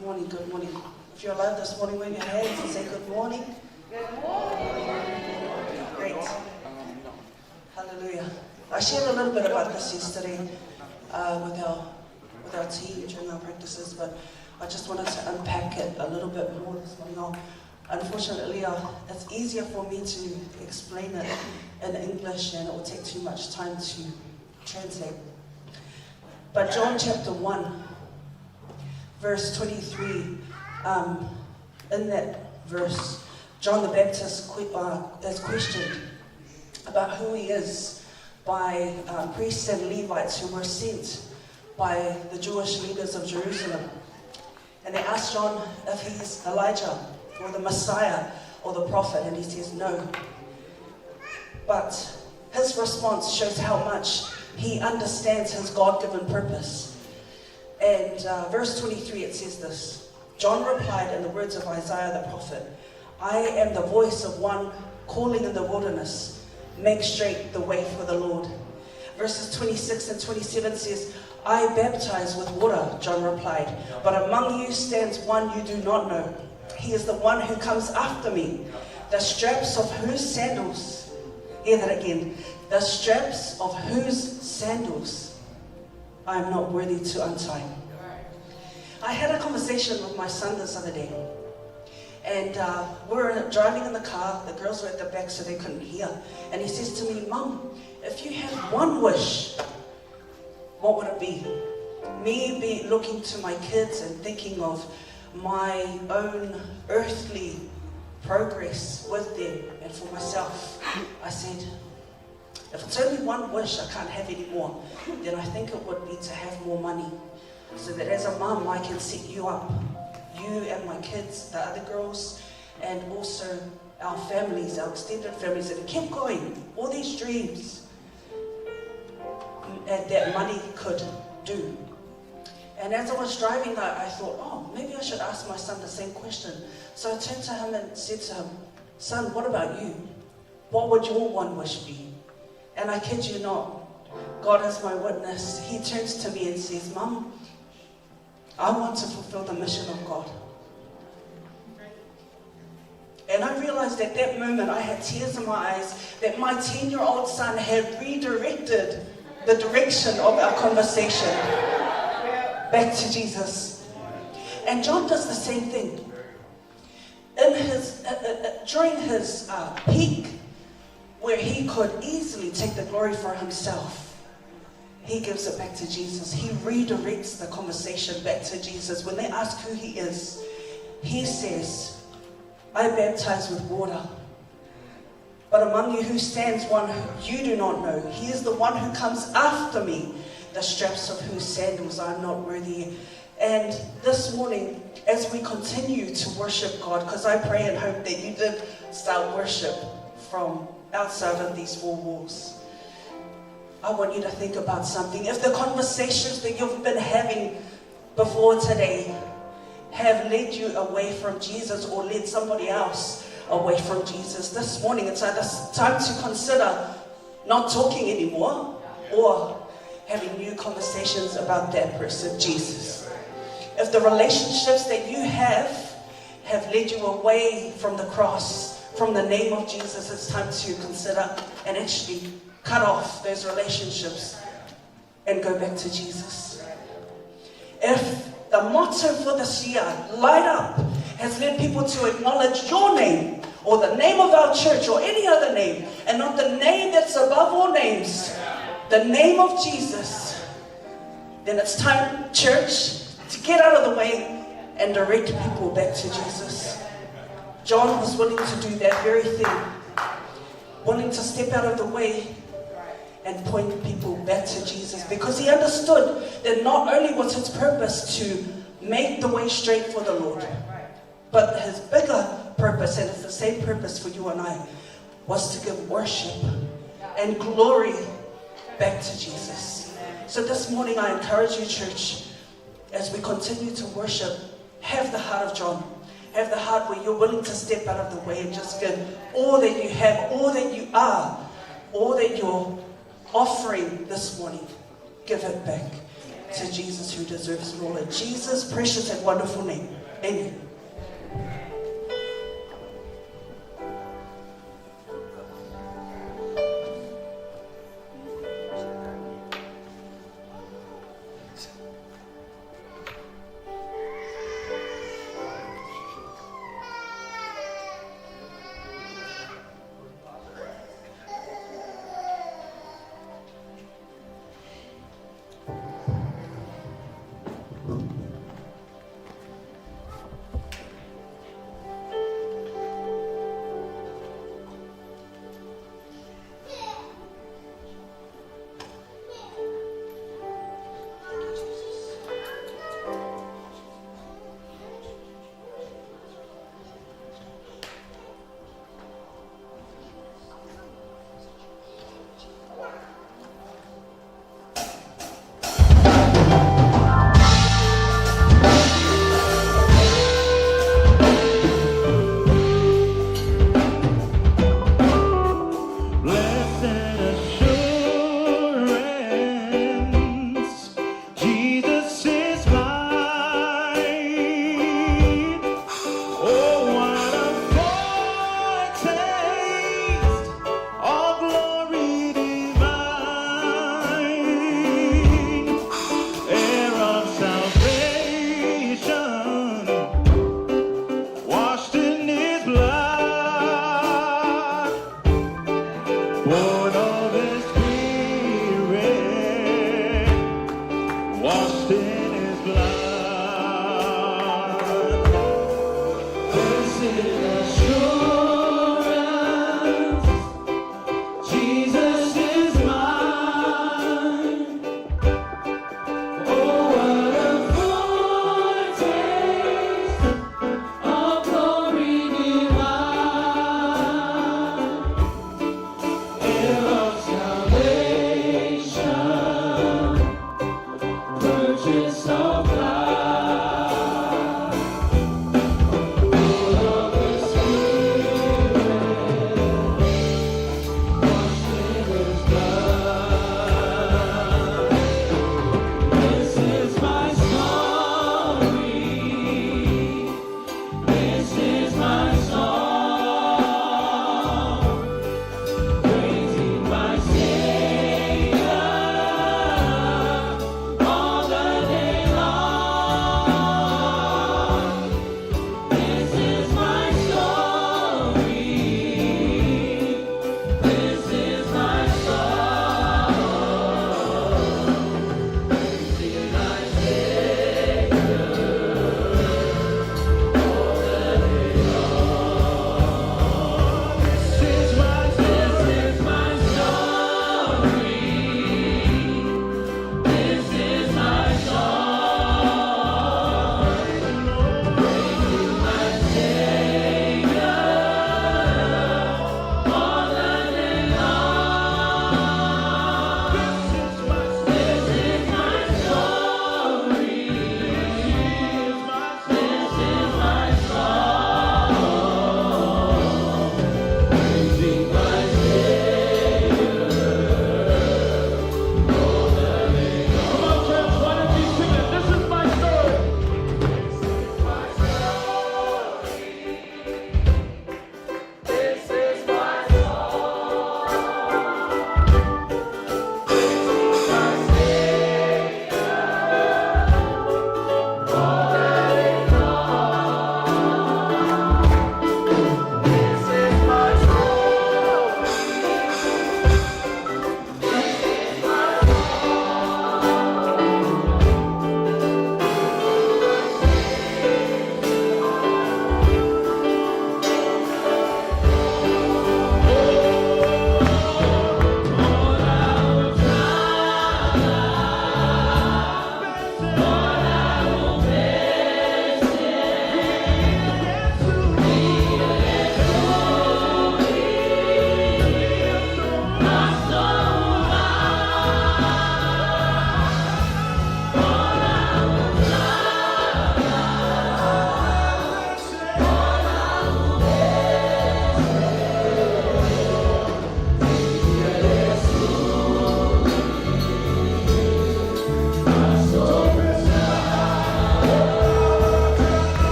Good morning, good morning. If you're alive this morning, wave your hands and say good morning. Good morning. Great. Hallelujah. I shared a little bit about this yesterday with our team during our practices, but I just wanted to unpack it a little bit more this morning. Unfortunately, it's easier for me to explain it in English, and it will take too much time to translate. But John chapter 1, verse 23, in that verse, John the Baptist is questioned about who he is by priests and Levites who were sent by the Jewish leaders of Jerusalem. And they asked John if he's Elijah or the Messiah or the prophet, and he says no. But his response shows how much he understands his God given purpose. And verse 23, it says this: John replied in the words of Isaiah the prophet, "I am the voice of one calling in the wilderness, make straight the way for the Lord." Verses 26 and 27 says, "I baptize with water," John replied, "but among you stands one you do not know. He is the one who comes after me, the straps of whose sandals," hear that again, "the straps of whose sandals I am not worthy to untie." I had a conversation with my son this other day. And we were driving in the car. The girls were at the back, so they couldn't hear. And he says to me, "Mum, if you had one wish, what would it be?" Me be looking to my kids and thinking of my own earthly progress with them and for myself, I said, "If it's only one wish, I can't have any more, then I think it would be to have more money so that as a mum I can set you up, you and my kids, the other girls, and also our families, our extended families." And it kept going, all these dreams and that money could do. And as I was driving, I thought, "Oh, maybe I should ask my son the same question." So I turned to him and said to him, "Son, what about you? What would your one wish be?" And I kid you not, God is my witness, he turns to me and says, "Mum, I want to fulfill the mission of God." And I realized at that moment, I had tears in my eyes, that my 10-year-old son had redirected the direction of our conversation back to Jesus. And John does the same thing. During his peak, where he could easily take the glory for himself, he gives it back to Jesus. He redirects the conversation back to Jesus. When they ask who he is, he says, "I baptize with water, but among you who stands one who you do not know. He is the one who comes after me, the straps of whose sandals I am not worthy." And this morning, as we continue to worship God, because I pray and hope that you did start worship from outside of these four walls, I want you to think about something. If the conversations that you've been having before today have led you away from Jesus or led somebody else away from Jesus, this morning it's either time to consider not talking anymore or having new conversations about that person, Jesus. If the relationships that you have led you away from the cross, from the name of Jesus, it's time to consider and actually cut off those relationships and go back to Jesus. If the motto for this year, Light Up, has led people to acknowledge your name or the name of our church or any other name and not the name that's above all names, the name of Jesus, then it's time, church, to get out of the way and direct people back to Jesus. John was willing to do that very thing, willing to step out of the way and point people back to Jesus because he understood that not only was his purpose to make the way straight for the Lord, but his bigger purpose, and it's the same purpose for you and I, was to give worship and glory back to Jesus. So this morning I encourage you, church, as we continue to worship, have the heart of John. Have the heart where you're willing to step out of the way and just give all that you have, all that you are, all that you're offering this morning. Give it back. to Jesus who deserves it all. In Jesus' precious and wonderful name. Amen.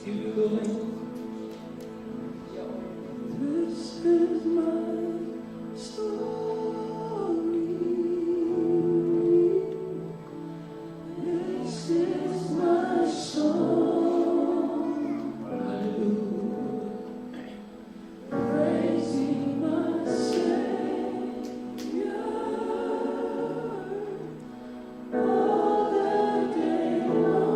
you, Lord. This is my story. This is my song. Hallelujah. Praising my Savior all the day long.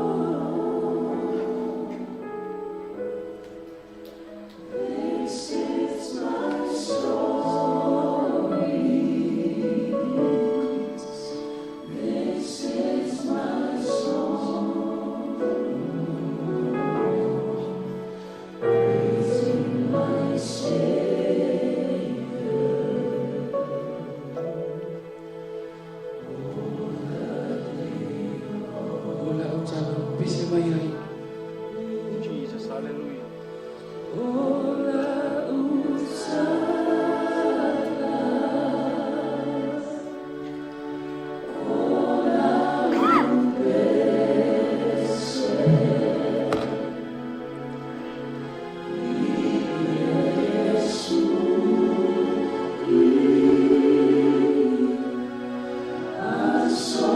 This is my story. This is my song. Praising my Savior. O lau tala pese mai ai. Jesus, hallelujah. O lau sala, o lau pese, Iesu i aso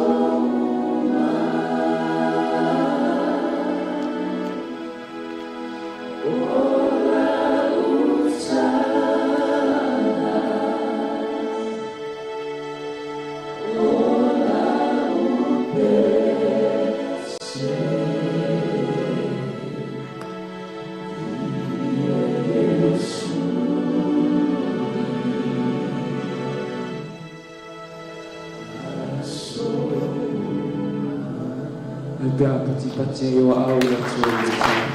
Ai pe a pati pati ai o au i atu i le tala.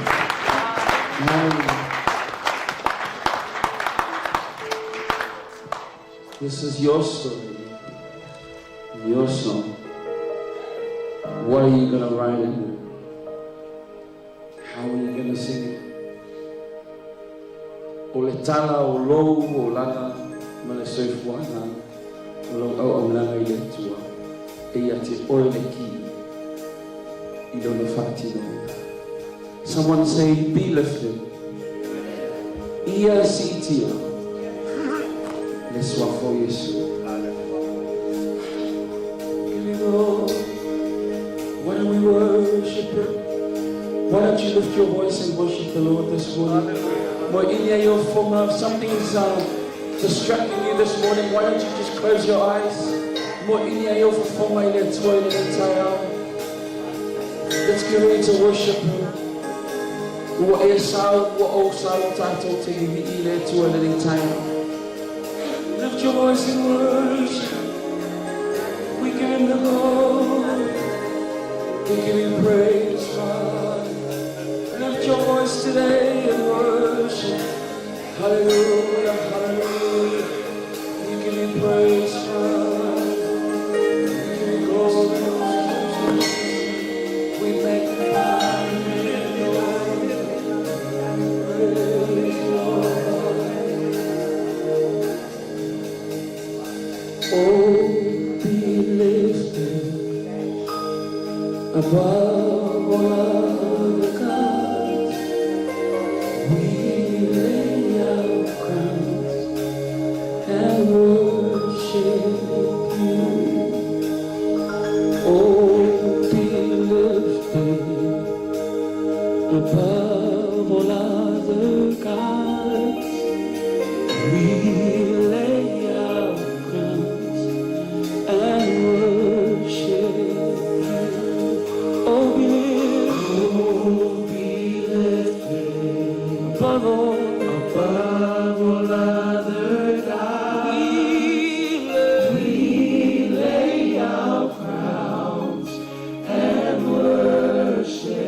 Mai. This is your story, your song. What are you going to write in it? How are you going to sing it? O le tala o lou olaga ma le soifuaga o lau auaunaga i le Atua, e ia te oe le ki i lona faatinoina. Someone say, be lifted. Ia siitia le suafa o Iesu. Give you glory. Why don't we worship Him? Why don't you lift your voice and worship the Lord this morning? Mo inia yo fonga, if something is distracting you this morning, why don't you just close your eyes? Mo inia yo fonga i le Atua i lenei taeao. Let's get ready to worship Him. Ua e sau, ua ou sau tātou te iwi i le Atua i lenei taeao. Lift your voice in worship. We give Him the glory. We give Him praise, Father. Lift your voice today and worship. Hallelujah, hallelujah. We give you praise, Father. We give you glory, Lord. We magnify you, Lord. Praise, Lord. Oh, be lifted above all other gods. We lay our crowns and worship you. Oh, be lifted above all other gods. We lay our crowns and worship you. Oh, be lifted, oh, be lifted above all other gods. We lay our crowns and worship.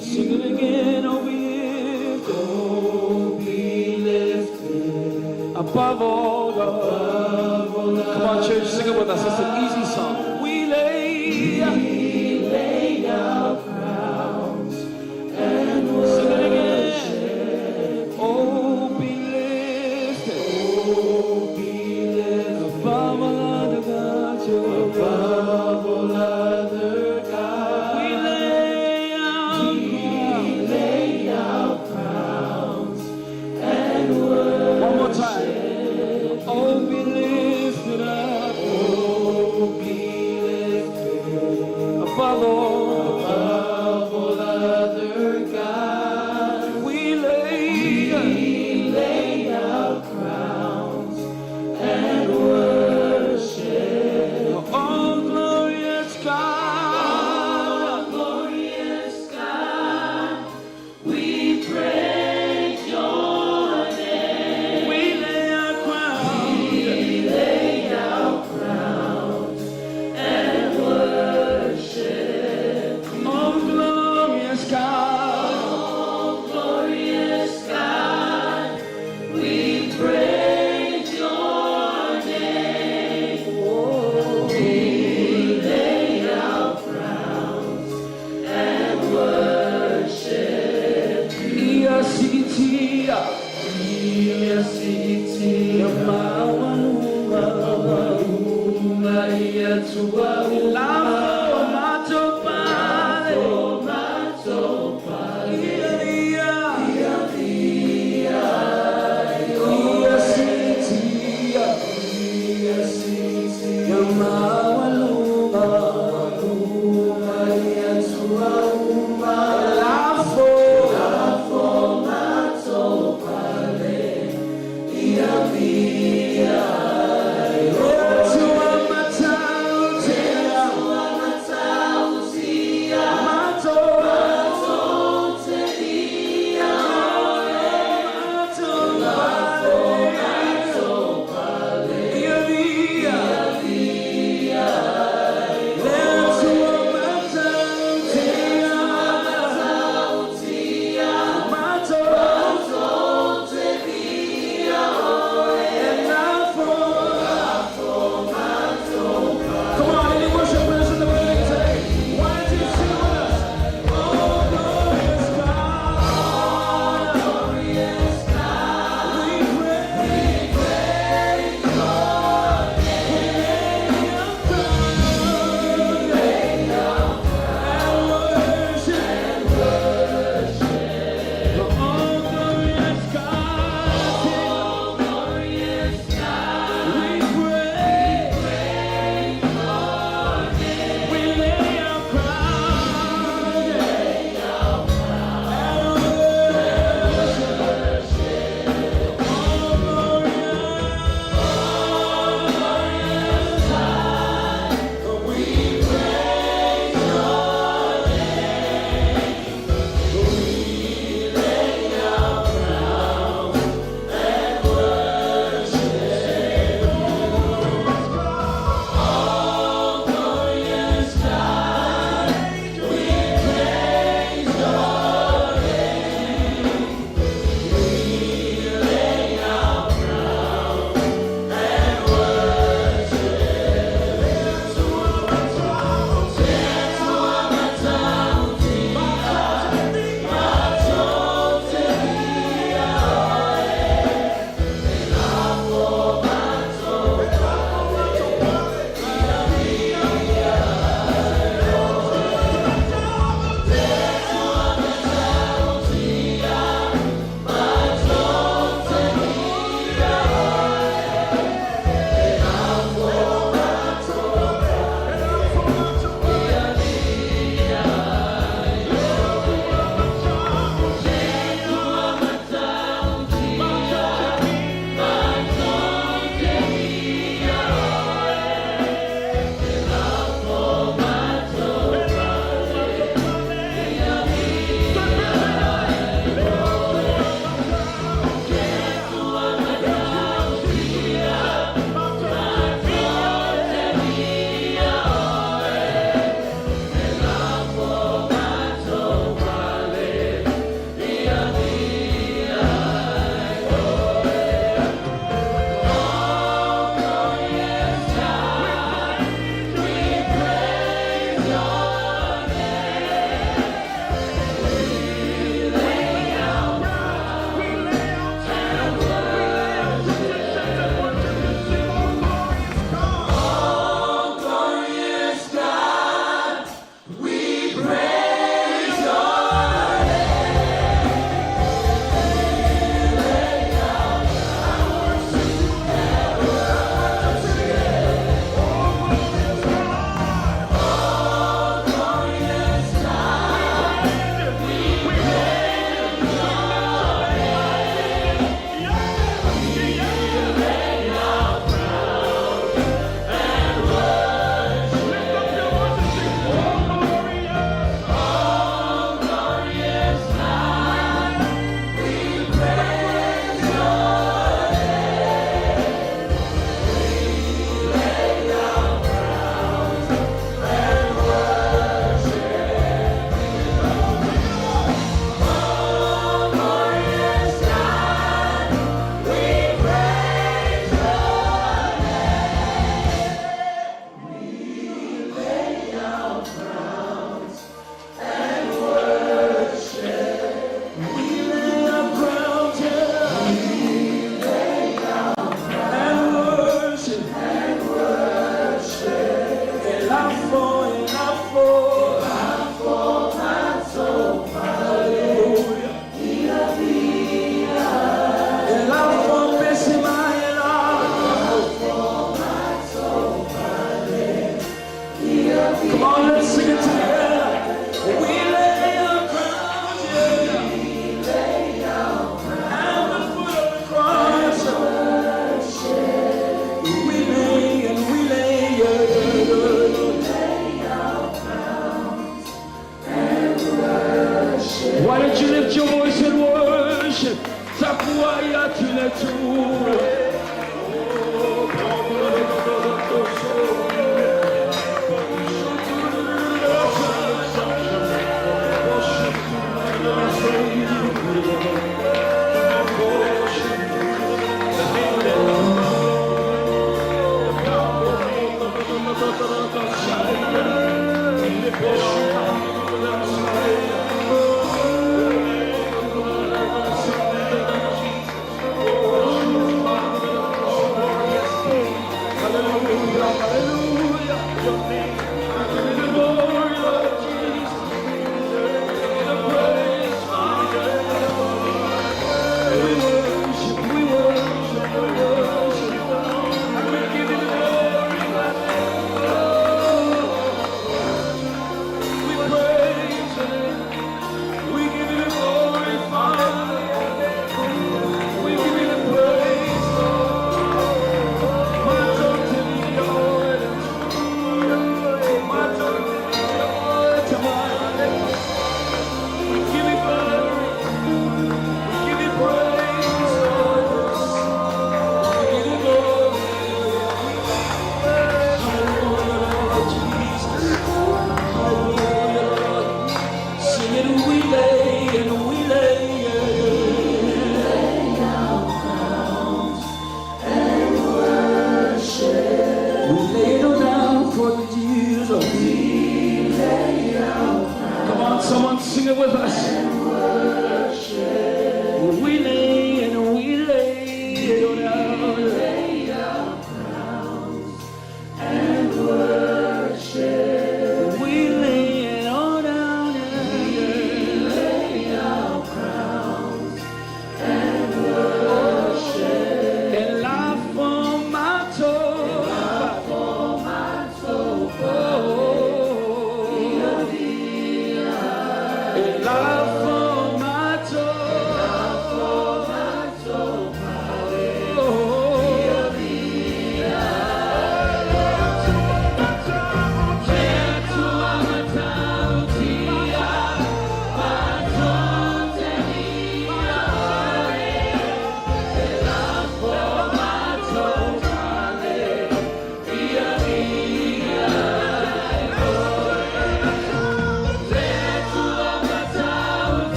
Sing it again, oh, be lifted, oh, be lifted above all. Come on, church, sing it with us. It's an easy song. We lay our crowns and sing it again. Oh, be lifted, oh, be lifted above all other gods, above all other gods. We lay our crowns,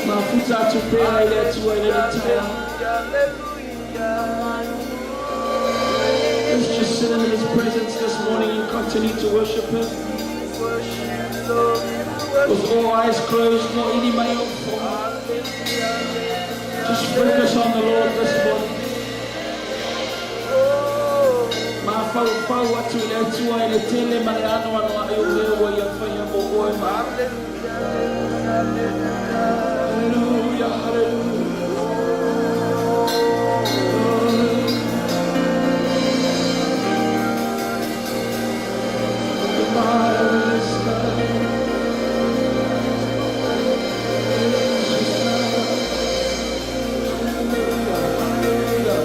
Mafuta atu pea i le Atua i lenei taeao. Let's just sit in His presence this morning and continue to worship Him. With all eyes closed, no ini mai o fo. Just focus on the Lord this morning. Mafaufau atu i le Atua i le tele ma le anoanoai o mea ua Ia faia mo oe ma au. Hallelujah, hallelujah. The marvelous God. Hallelujah, hallelujah.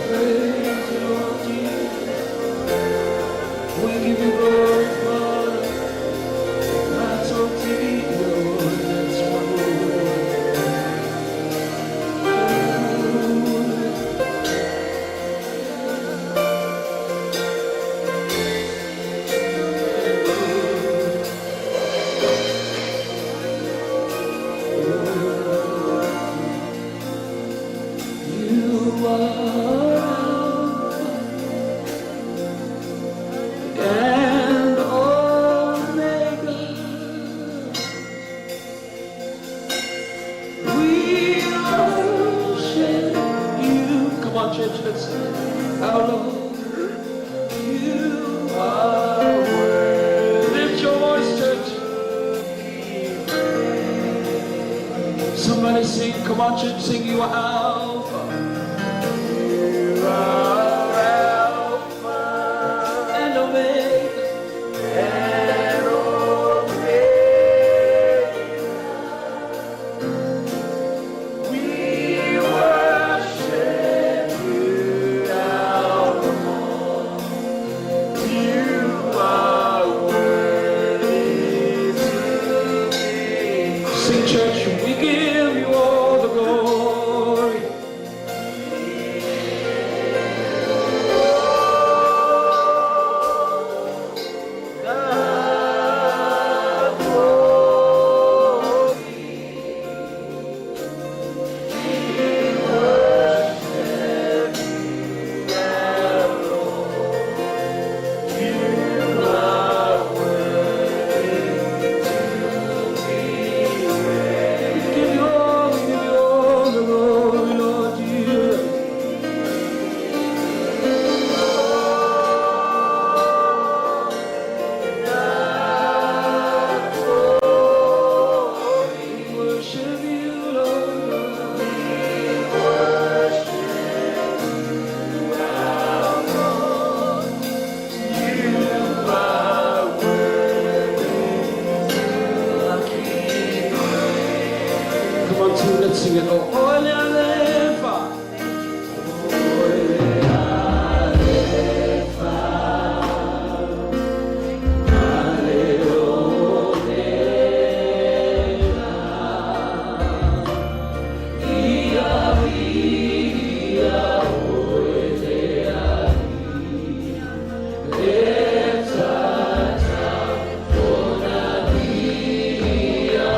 Praise the Lord Jesus. We give you glory, Father. That's one Lord. You are Alpha and Omega. We worship you. Come on, church, let's sing it. Our Lord, you are worthy. Lift your voice, church. Somebody sing, come on, church, sing, you are Alpha. You are Alpha and Omega. And Omega. We worship you, our Lord. You are worthy to be. Sing, church, we give you all the glory. We give you all, we give you all the glory, Lord Jesus. We worship you, Lord. We worship you, our Lord. You are worthy to be. Come on, team, let's sing it. Oh, Ole Alefa. Ole Alefa. Ale Omega. Ia via oe le tata ona via.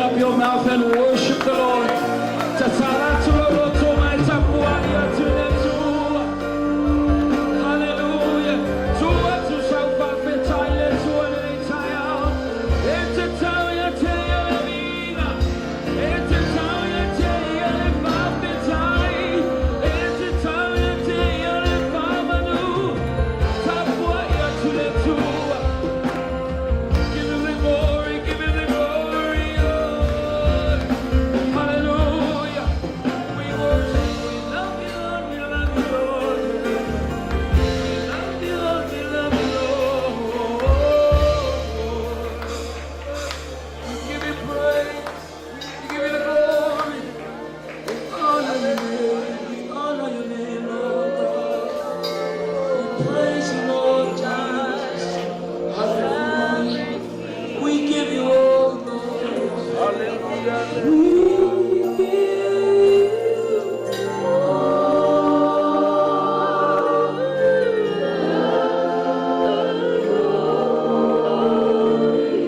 up your mouth and worship the Lord. Tatala atu lou loto ma e tapuai atu i le Atua. Hallelujah. Tuu atu sau faafetai i le Atua i lenei taeao. E tatau ia te ia le viiga. E tatau ia te ia le faafetai. E tatau ia te ia le faamanu. Tapuai atu i le Atua. Give him the glory, give him the glory, Lord. Hallelujah. We worship, we love you, Lord, we love you, Lord. We love you, Lord, we love you, Lord. We give you praise, we give you the glory. We honor your name, we honor your name, Lord God. We praise you, Lord Jesus. Hallelujah. We give you all the glory. Hallelujah. We give you all the glory.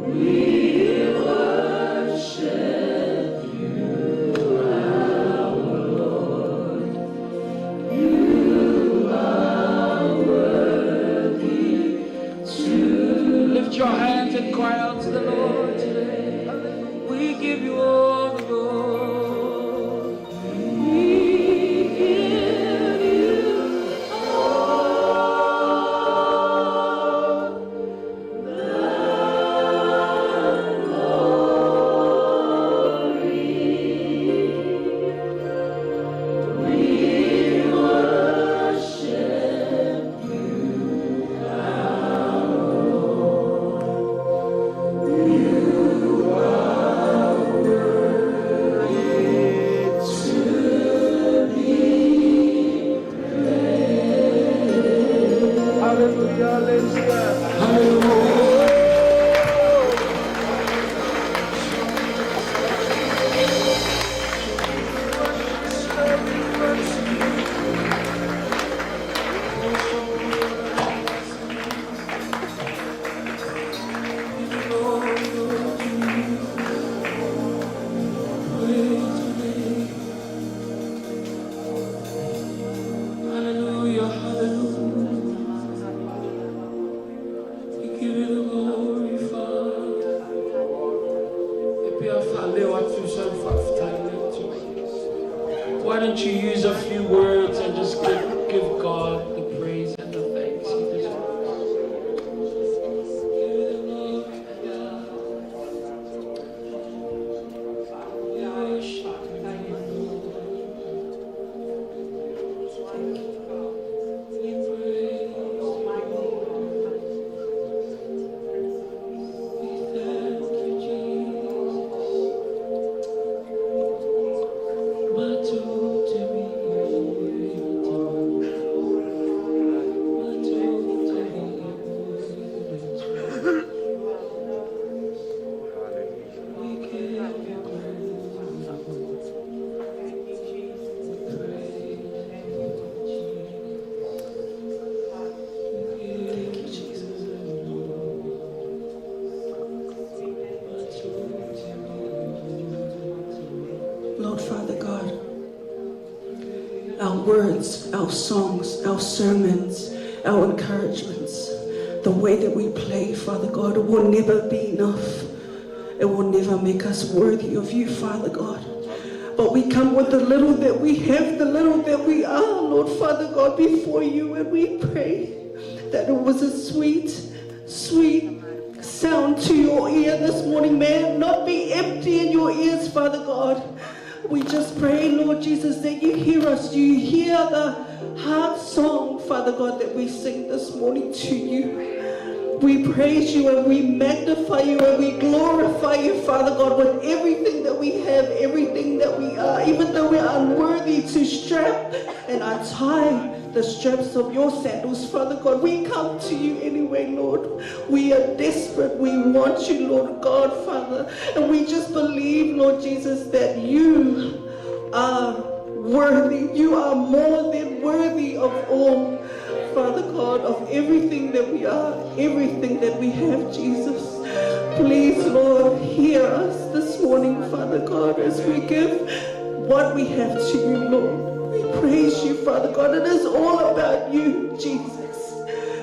We worship you, our Lord. You are worthy to. Lift your hands and cry out to the Lord today. We give you all the glory. We give you all the glory. We worship you, our Lord. You are worthy to be Hallelujah. Hallelujah. Hallelujah. Praise your name. Hallelujah, hallelujah. We give you the glory, Father. E pea whaleo atu sau faafetai i le Atua. Why don't you use a few words and just give God the praise and the thanks He deserves? Give you the glory, God. We worship you, Lord. We praise you, Lord. We thank you, Jesus. Matou te vi Matou te vi. We give you glory. We praise you, Jesus. Thank you, Jesus. Matou te vi. Lord Father God, our words, our songs, our sermons, our encouragements, the way that we play, Father God, will never be enough. It will never make us worthy of you, Father God. But we come with the little that we have, the little that we are, Lord Father God, before you, and we pray that it was a sweet, sweet sound to your ear this morning. May it not be empty in your ears, Father God. We just pray, Lord Jesus, that you hear us. You hear the heart song, Father God, that we sing this morning to you. We praise you and we magnify you and we glorify you, Father God, with everything that we have, everything that we are, even though we are unworthy to strap and untie the straps of your sandals, Father God. We come to you anyway, Lord. We are desperate. We want you, Lord God, Father. And we just believe, Lord Jesus, that you are worthy. You are more than worthy of all, Father God, of everything that we are, everything that we have, Jesus. Please, Lord, hear us this morning, Father God, as we give what we have to you, Lord. We praise you, Father God. It is all about you, Jesus.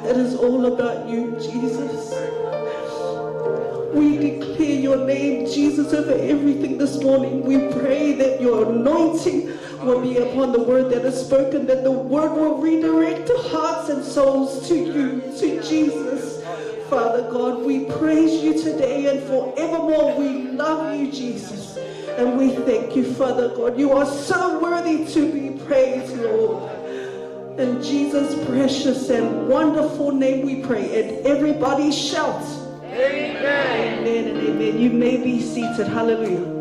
It is all about you, Jesus. We declare your name, Jesus, over everything this morning. We pray that your anointing will be upon the word that is spoken, that the word will redirect hearts and souls to you, to Jesus. Father God, we praise you today and forevermore. We love you, Jesus. And we thank you, Father God. You are so worthy to be praised, Lord. In Jesus' precious and wonderful name we pray. And everybody shouts. Amen. Amen and amen. You may be seated. Hallelujah.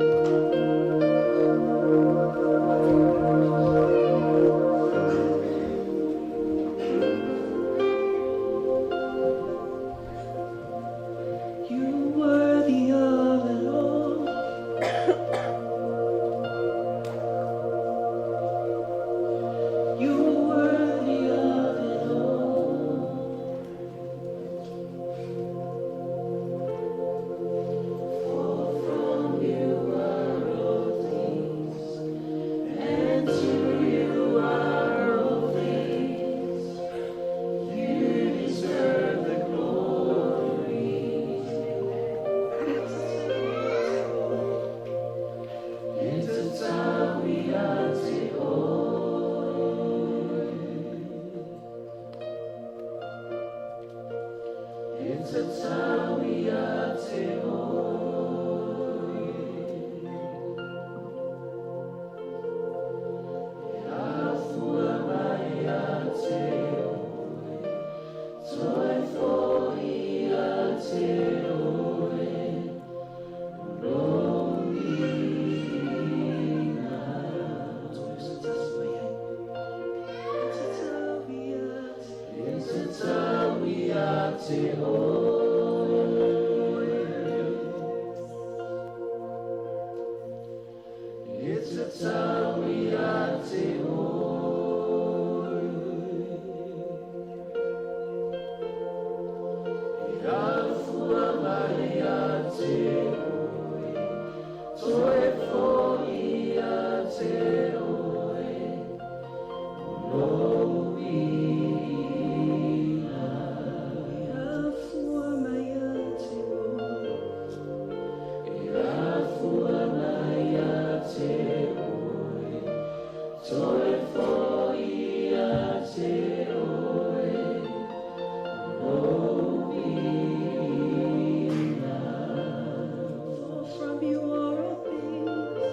You worthy of it all. You worthy of it all. For from you are all things, and to you are all things. You deserve the glory. For from you are all things.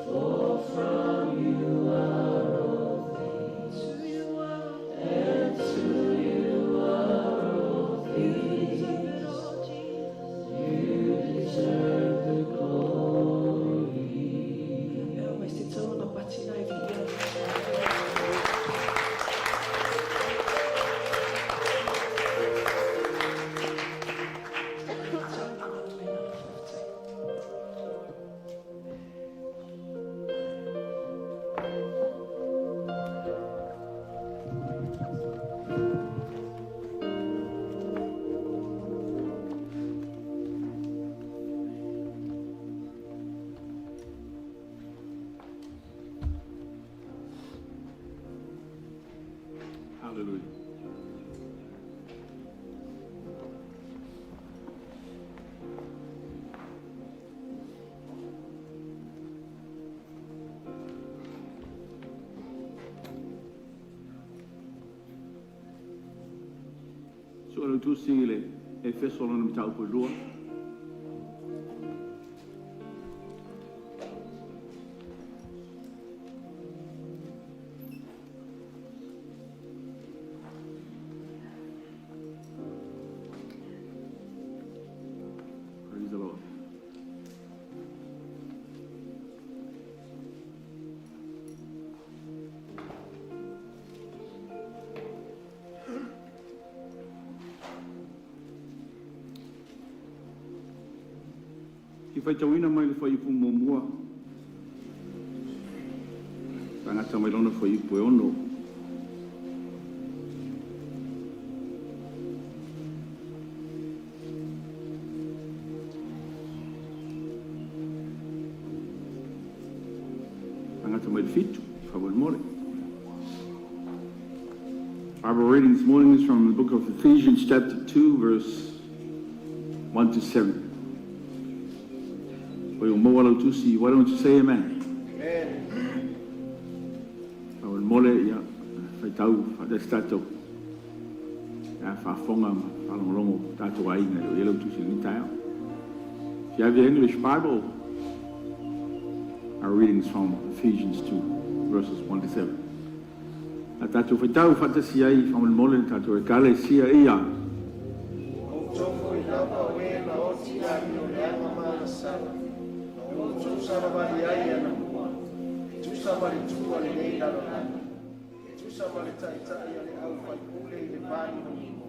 For from you are all things. To you are and to you are all things. You deserve it all, Jesus. You deserve the glory. Hallelujah. So le tusi le Efeso lona mataupu e lua. Praise the Lord. I faitauina mai le fuaiupu muamua, tagata mai lona fuaiupu e ono. amata mai le 7, faamolemole. Bible reading this morning is from the book of Ephesians chapter 2 verse 1 to 7. Oi o maua lau tusi, why don't you say amen? Amen. Faamolemole, ia, faitau faatasi tatou. Ia, faafofoga ma faalogologo tatou aiga e le o i ai lau tusi i lenei taeao. If you have your English Bible, our reading is from Ephesians 2, verses 1 to 7. A tatou faitau faatasi ai faamolemole le tatou Ekalesia ia. Outou foi lava o e na oti i amioleaga ma agasala, na outou savavali ai anamua, e tusa ma le tu a lenei lalolagi, e tusa ma le taitai a le aufaipule i le mānimonimo,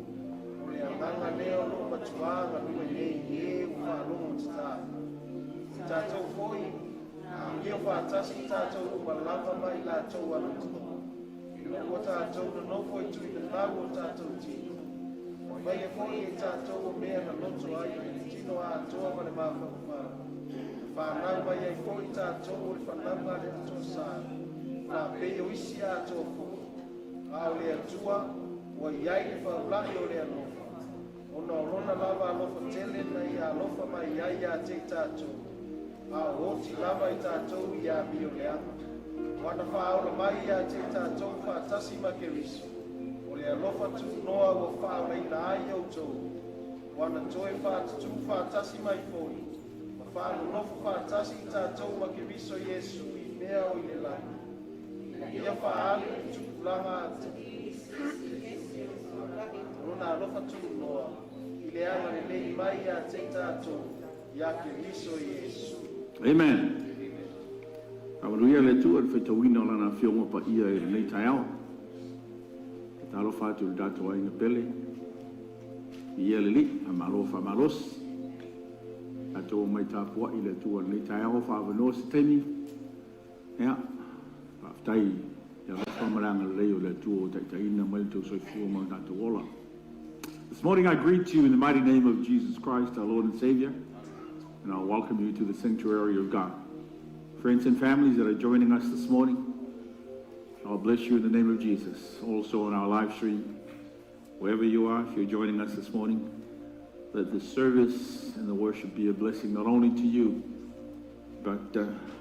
o le agaga lea o lo o matuā galue nei i e ua faalogo tatā. O tatou foi, na amio faatasi tatou uma lava ma i latou anamua, ina ua tatou nonofo i tuilalau o tatou tino, ua faia foi e tatou o mea na loto ai le tino atoa ma le mafaufau, na fanau mai ai foi tatou o le fanauga a le atoa sa, faapei o isi atoa foi. A o le Atua, ua i ai le faulai o le alofa, ona o lona lava alofa tele na ia alofa mai ai ia te i tatou, a o oti lava i tatou i amioleaga. Ua na faaola mai ia te i tatou faatasi ma Keriso, o le alofa tunoa ua faaolaina ai outou, ua na toe faatutū faatasi mai foi, ma faanonofo faatasi i tatou ma Keriso Iesu i mea o i le lagi, ina ia faaali i le tupulaga lona alofa tunoa i le agalelei mai ia te i tatou ia Keriso Iesu. Amen. Faamanuia le Atua i le faitauina o Lana Afioga Paia i lenei taeao. E talofa atu i le tatou aiga pele, viia le Alii, faamalo faamalosi. Tatou omai tapuai i le Atua i lenei taeao, faaavanoa se taimi. Ia, faafetai i le alofa ma le agalelei o le Atua ua taitaiina mai le tou soifua ma lo tatou ola. This morning I greet you in the mighty name of Jesus Christ, our Lord and Savior, and I welcome you to the sanctuary of God. Friends and families that are joining us this morning, God bless you in the name of Jesus. Also on our live stream, wherever you are, if you're joining us this morning, let the service and the worship be a blessing not only to you, but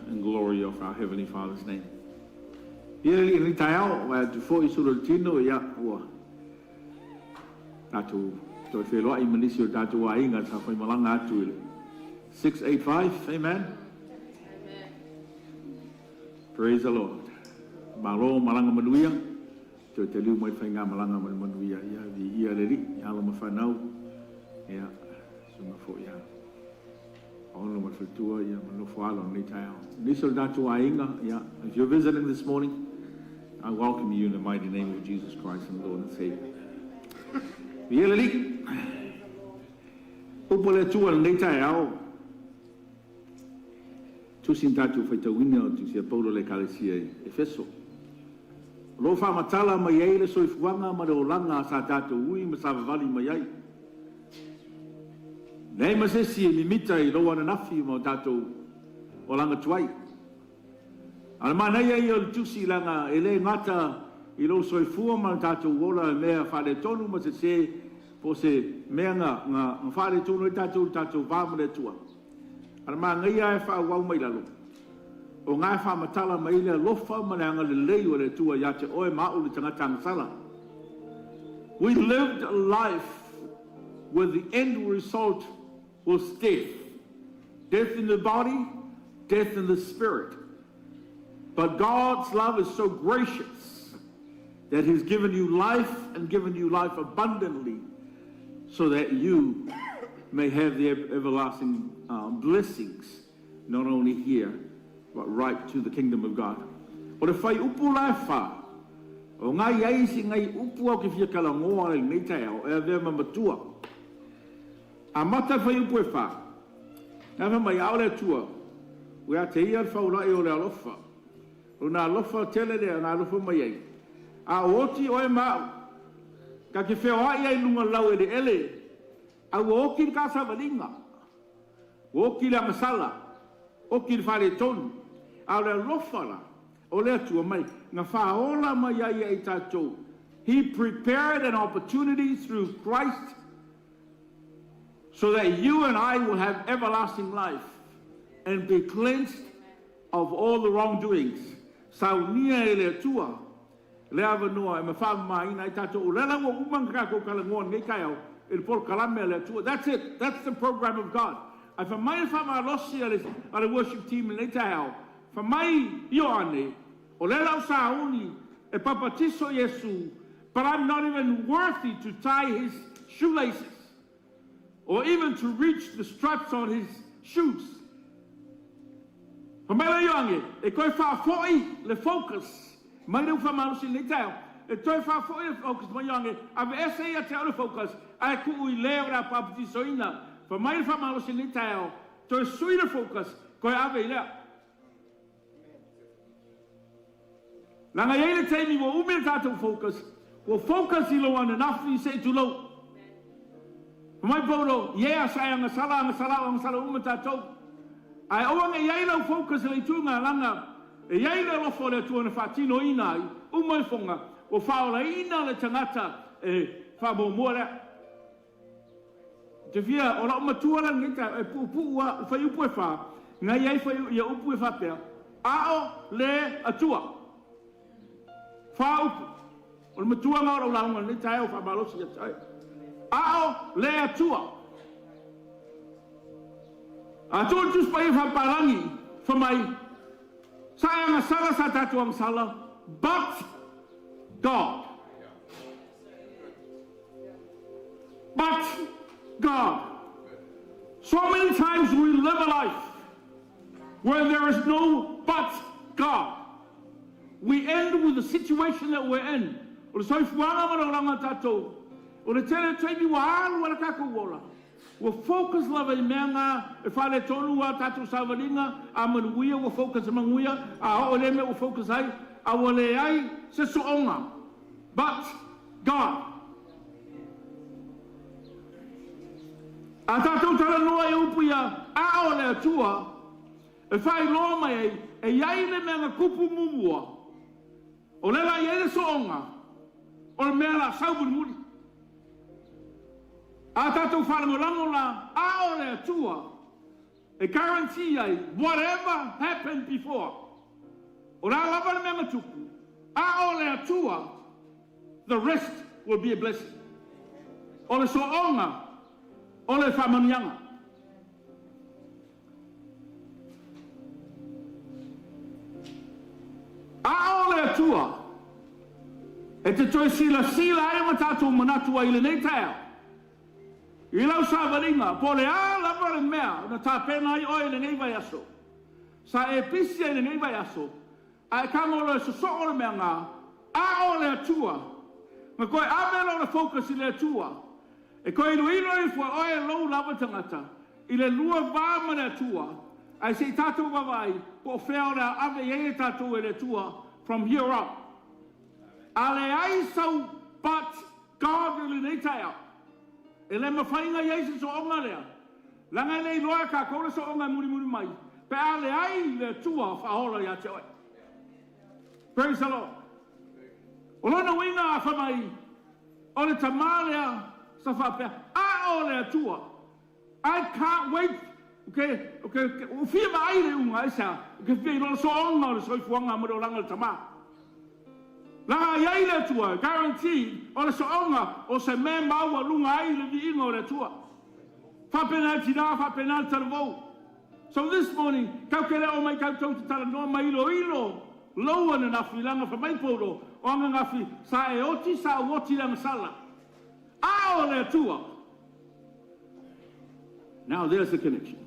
in glory of our Heavenly Father's name. Ia le alii taeao, vae atu foi sulu o le tino, ia ua tatou toe feloai ma nisi o tatou aiga sa faimalaga atu i le 685, amen. Praise the Lord. Malo malaga manuia, toe taliu mai faigamalaga ma le manuia, ia viia le Alii, ia alo ma fanau, ia susuga foi ia Paolo ma le faletua, ia ma nofo alo lenei taeao. Nisi o le tatou aiga, ia, if you're visiting this morning, I welcome you in the mighty name of Jesus Christ and Lord and Savior. Viia le Alii. Upu a le Atua lenei taeao, tusi na tatou faitauina o tusi a Paulo i le Ekalesia i Efeso. O lo o faamatala mai ai le soifuaga ma le olaga sa tatou ui ma savavali mai ai. Leai ma se isi e mimita i lou ananafi ma o tatou olaga tuai. A o le manaia ia o le tusi leaga e le gata i lou soifua ma le tatou ola i mea faaletonu ma sese po o se mea na faaletonu ai tatou i le tatou va ma le Atua. A o le manaia e faaauau mai lalo, o na e faamatala mai ai le alofa ma le agalelei o le Atua ia te oe ma au le tagata agasala. We lived a life where the end result was death. Death in the body, death in the spirit. But God's love is so gracious that He's given you life and given you life abundantly so that you may have the everlasting blessings, not only here, but right to the kingdom of God. O le fuaiupu la e 4, o ngai ai si ngai upu au ke fia talanoa i lenei taeao e avea ma matua. Amata le fuaiupu e 4, na fai mai, a o le Atua, ua ia te ia le faulai o le alofa, o na alofa tele lea na alofa mai ai, a o oti oe ma au, ta te feoai ai i luga lau eleele, a ua oti le taasavaliga, ua oti le agasala, oti le faaletonu, a o le alofa la, O le Atua mai na faaola mai ai ia i tatou, He prepared an opportunity through Christ so that you and I will have everlasting life and be cleansed of all the wrongdoings. Saunia e le Atua le avanoa e mafaamamaina ai tatou. O lea la ua uma ona tatou talanoa i lenei taeao i le polokalame a le Atua. That's it. That's the program of God. Ae fai mai le faamalosi a le, a le worship team i lenei taeao, fai mai Ioane, o lea la ua sauni e papatiso Iesu, but I'm not even worthy to tie his shoelaces or even to reach the straps on his shoes. Fai mai le Ioane, e toe faafoi le focus mai le ufa malosi i lenei taeao, e toe faafoi le focus mai Ioane, aveese ia te au le focus, ae tuu i le o le a papatisoina. Fai mai le faamalosi i lenei taeao, toe sui le focus, toe ave i lea. Leaga e i ai le taimi ua umi le tatou focus, ua focus i lou ananafi se i tulou. Fai mai Paulo, yeah, sa e agasala, agasala au, agasala uma tatou. Ae aua ne i i ai lau focus i le itu lena, leaga e i ai le alofa o le Atua na faatinoina ai uma ifoga, ua faaolaina le tagata e faamuamua lea. Ou te fia, o la'u matua la lenei taeao, e puupuu a, fuaiupu e fa, na i ai fuaiu, ia upu e faapea, A'o le Atua. Fa upu. O le matua na o la'u lauga i lenei taeao faamalosi ia te oe. A'o le Atua. A tuu le Tusi Paia faapalagi, fai mai, Sa e agasala sa tatou agasala, but God. But God. So many times we live a life where there is no but God. We end with the situation that we're in. O le soifuaga ma le olaga o tatou, o le tele o taimi ua alu ai le tatou ola, ua focus lava i mea na e faaletonu a tatou savaliga, a manuia ua focus i manuia, a oo i lea mea ua focus ai, a ua leai se sooga. But God. A tatou talanoa i upu ia, a o le Atua, e faailoa mai ai, e i ai le mea na tupu muamua, o lea la e i ai le sooga, o le mea la sau mulimuli. A tatou faalagolago la, a o le Atua, e guarantee ai, whatever happened before, o le a lava le mea na tupu, a o le Atua, the rest will be a blessing. O le sooga, o le faamanuiaga. A o le Atua e te toe silasila ai ma tatou manatu ai i lenei taeao, i lau savaliga, po o le a lava le mea na tapena ai oe i lenei vaiaso, sa e pisi ai i lenei vaiaso, a e tago loa e sosoo le mea na, a o le Atua, na toe ave loa le focus i le Atua, e toe iloilo ifo e oe lou lava tagata i le lua va ma le Atua, ae se i tatou vaavaai po o fea o le a ave i ai e tatou e le Atua from here on. A leai sau but God i lenei taeao, e le mafai ona i ai se sooga lea, leaga e le iloa e tatou le sooga e mulimuli mai, pe a leai le Atua faaola ia te oe. Praise the Lord. O lona uiga a fai mai, o le tama lea sa faapea, a o le Atua, I can't wait, okay, okay, ua fia vaai le iuga, aisea? Ou te fia iloa le sooga o le soifuaga ma le olaga o le tama. Leaga e i ai le Atua, guarantee, o le sooga o se mea e maualuga ai le viiga o le Atua. Faapena le tina, faapena le talavou. So this morning, tatou te le omai tatou te talanoa ma iloilo lou ananafi, leaga fai mai Paulo, o ananafi sa e oti, sa ou oti i le agasala. A o le Atua! Now there's the connection.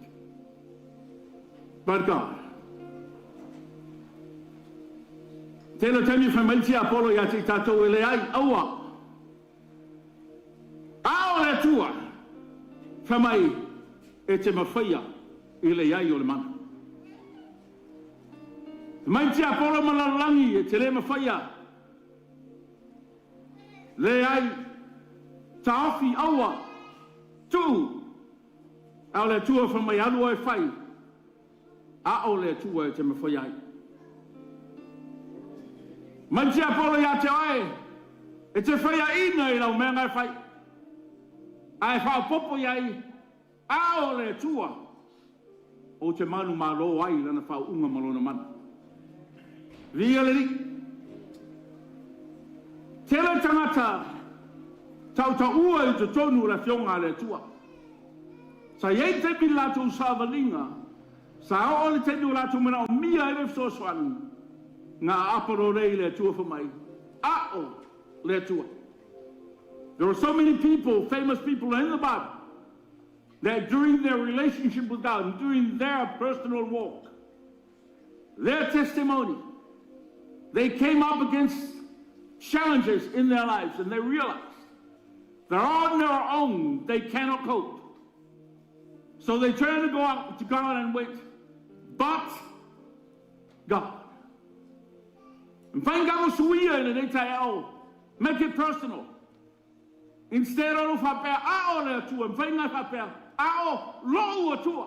But God. Tele o taimi e fai mai le tiapolo ia te i tatou e leai, aua. A o le Atua, fai mai e te mawhaia i le iai o le mana. Fai mai le tiapolo ma lalolagi e te le mawhaia. Leai, taofi, aua, tuu, a o le Atua fai mai alu oe fai, a o le Atua e te mafai ai. Mai tiapolo iā te oe, e te faiaʻina i lau mea na e fai, a e faaopoopo i ai, a o le Atua ou te manumalo ai i Lana faauuga ma Lona mana. Viia le Alii. Tele tagata tautaua i totonu o le Afioga a le Atua. Sa i ai le taimi i le latou savaliga, sa oo i le taimi ua latou manaomia ai le fesoasoani, na aapa loa lea i le Atua fai mai, A o le Atua. There are so many people, famous people in the Bible, that during their relationship with God and during their personal walk, their testimony, they came up against challenges in their lives and they realized that on their own they cannot cope. So they turned to go out to God and went, but God. E mafai ona suia i lenei taeao. Make it personal. Instead o lou faapea, A o le Atua, e mafai ona e faapea, A o lou Atua.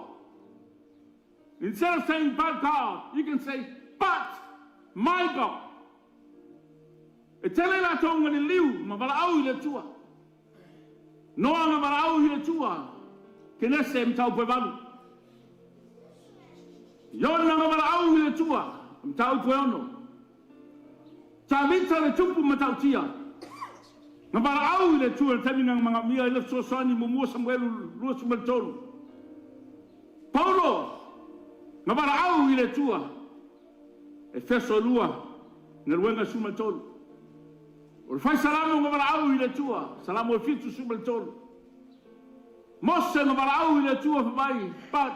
Instead of saying, but God, you can say, but my God. E tele i latou na liliu ma valaau i le Atua. Noa na valaau i le Atua, Kenese mataupu e 8. Iona na valaau i le Atua, mataupu e 6. Tavita le tupu matautia, na valaau i le Atua i le taimi na manaomia ai le fesoasoani, 1 Samuelu 23. Paulo na valaau i le Atua, Efeso 2, Galuega 13. O le fai Salamo na valaau i le Atua, Salamo 73. Mose na valaau i le Atua fai mai, but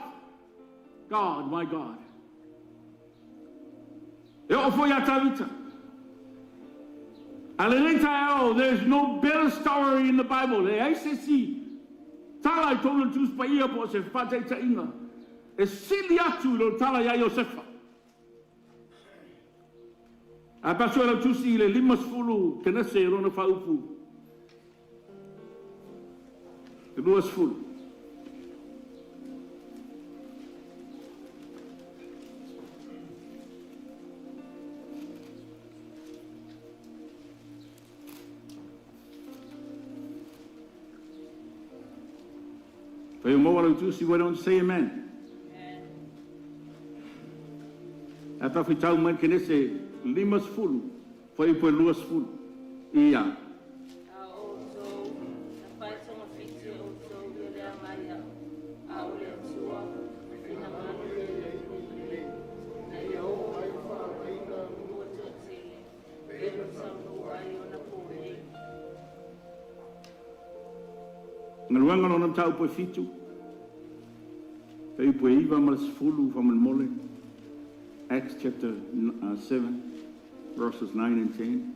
God, my God. E oo foi ia Tavita. A lenei taeao, there is no better story in the Bible. E leai se isi tala i totonu o le Tusi Paia po o se faataitaiga e sili atu i lo le tala ia Iosefa. Ae pasu e lau tusi i le 50 Kenese lona faaupu 20. Fai o maua lau tusi, why don't you say amen? Ae faafitau mai le Kenese 50, fuaiupu e 20. Ia. A o outou, na fai togafiti e outou ia le agai au, a o le Atua, finagalo lelei lelei, ina ia oo ai ua toatele, e na taunuu ai ona po nei. Galuega lona mataupu e 7, fuaiupu e 9 ma le 10 faamolemole. Acts chapter 7, verses 9 and 10.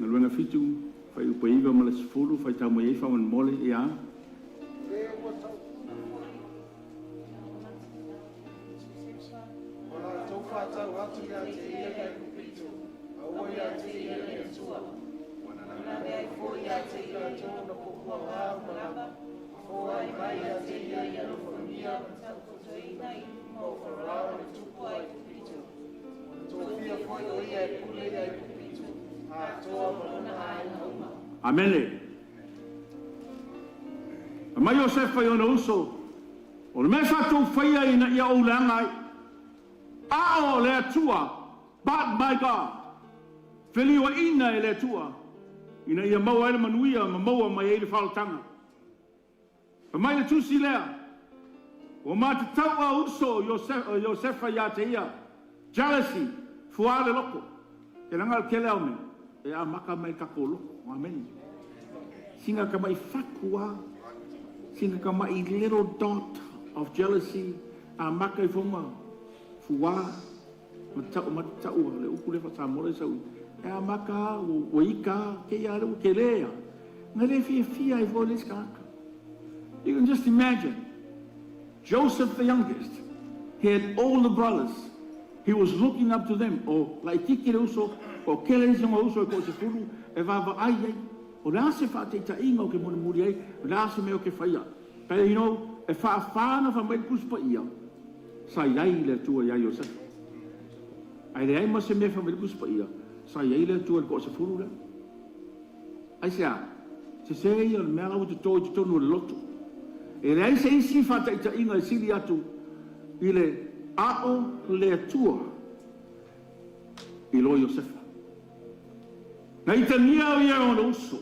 Galuega 7, fuaiupu e 9 ma le 10, faitau mai ai faamolemole, ia. E ua tautino foi o latou faatau atu ia te ia i Aikupito, a ua ia te ia le Atua. Na lavea ai foi ia te ia Latou na puapuaga ma lava, foai mai ia te ia i alofagia ma tautotoina i luma o Farao le tupu o Aikupito. Na tofia foi o ia e pule i Aikupito, atoa ma lona aiga uma. Amene. Fai mai Iosefa i ona uso, O le mea sa tou faia ina ia ou leaga ai, a o le Atua, but my God, feliuaina e le Atua, ina ia maua ai le manuia ma maua mai ai le faaolataga. Fai mai le tusi lea, Ua matatau a uso Iosefa ia te ia, jealousy, fuā le loko. Ke leaga le tele ao mea, e amata mai le tatou loko. Amene. Sina tamaʻi fatu a, sina tamaʻi little dot of jealousy, amata ifoga fuā, matatau matatau le upu lea faa-Samoa lea e sau i, e amata a, ua ita a, keia a lea ua tele a, na le fiafia ai foi le isi tagata. You can just imagine Joseph the youngest, he had older brothers, he was looking up to them, o laitiiti le uso, o kele isi o nga uso e toasefulu e vaavaai ai, o le a se faataitaiga o ke mulimuli ai, o le a se mea o ke faia. But you know, E faafa ona fai mai le Tusi Paia, sa i ai le Atua ia Iosefa. Ae leai ma se mea e fai mai le Tusi Paia, sa i ai le Atua i le toasefulu lea. Aisea? Sese ia o le mea la ua toto i totonu o le loto. E leai se isi faataitaiga e sili atu i le ao le Atua i lo Iosefa. Na itagia ia e ona uso.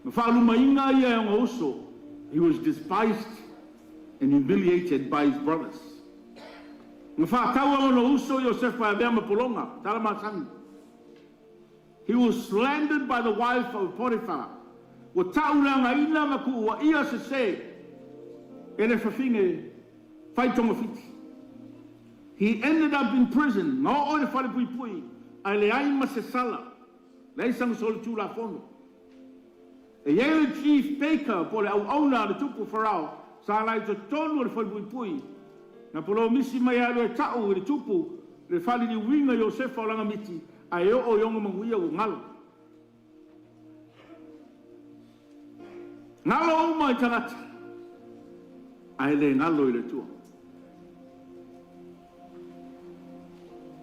Na faalumaina ia e ona uso. He was despised and humiliated by his brothers. Na faatau e ona uso Iosefa e avea ma pologa, tala masani. He was slandered by the wife of Potiphar. Ua ta'uleagaina ma tu'uaia sesē e le fafine fai togafiti. He ended up in prison, na oo i le falepuipui ae leai ma se sala, leai sana solitulafono. E i ai le chief baker po o le auauna a le tupu Farao sa la i totonu o le falepuipui, na polomisi mai e alu e ta'u i le tupu le faaliliuina Iosefa o lana miti ae oo i ona manuia ua galo. Galo uma i tagata, ae le galo i le Atua.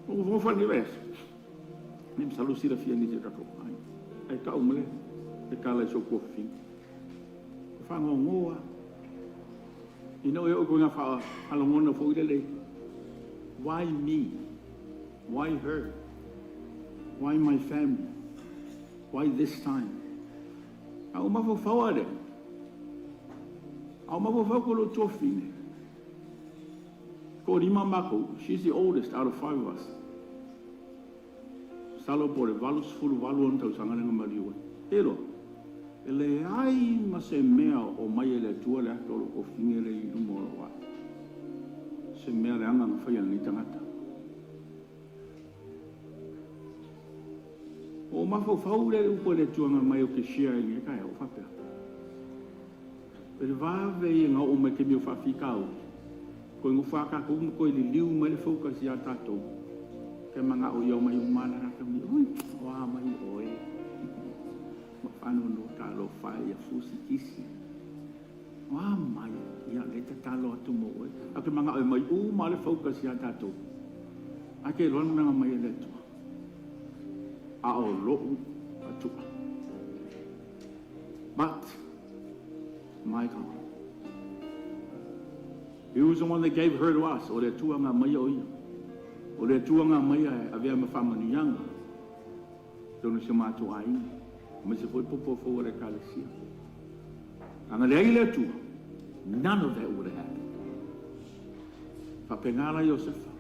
Ua fofoga lenei vaiaso. Nei masalo silafia nisi o tatou aiga. Ae tau ma le le tala i sou tuafafine. E faanoanoa lava. Ina ua oo i kona faalogona foi lele, why me? Why her? Why my family? Why this time? A ua mafaufau lava lea. A ua mafaufau ko lou tuafafine. Toalima matou, she's the oldest out of five of us. Masalo po o le 88 ona tausaga lea na maliu ai. E iloa, e leai ma se mea o mai e le Atua le ato o lou tuafafine lea i luma o lou ae. Se mea leaga na faia e lenei tagata. Ua ou mafaufau lea i le upu a le Atua na aumai ou te share ai i lenei taeao, ua faapea, O le vave ia na oo mai i le taimi o faafitauli, toe nofo lava tatou ma toe liliu mai le focus ia tatou, ke manao ia omai uma lava tagata mai, oi, o a mai oe, ma faanoanoa talofa e ia fusi kisi. O a mai, ia lea e tatalo atu mo oe. Ae ou te manao e aumai uma lava le focus ia tatou. Ae te iloa le mea na aumai e le Atua. A o lou Atua. But, my God. He was the one that gave her to us. O le Atua na aumaia o ia. O le Atua na aumaia e avea ma faamanuiaga. Totonu o si o matou aiga, aemaise foi popo fou a le Ekalesia. A na leai le Atua, none of that would have happened. Faapena la Iosefa.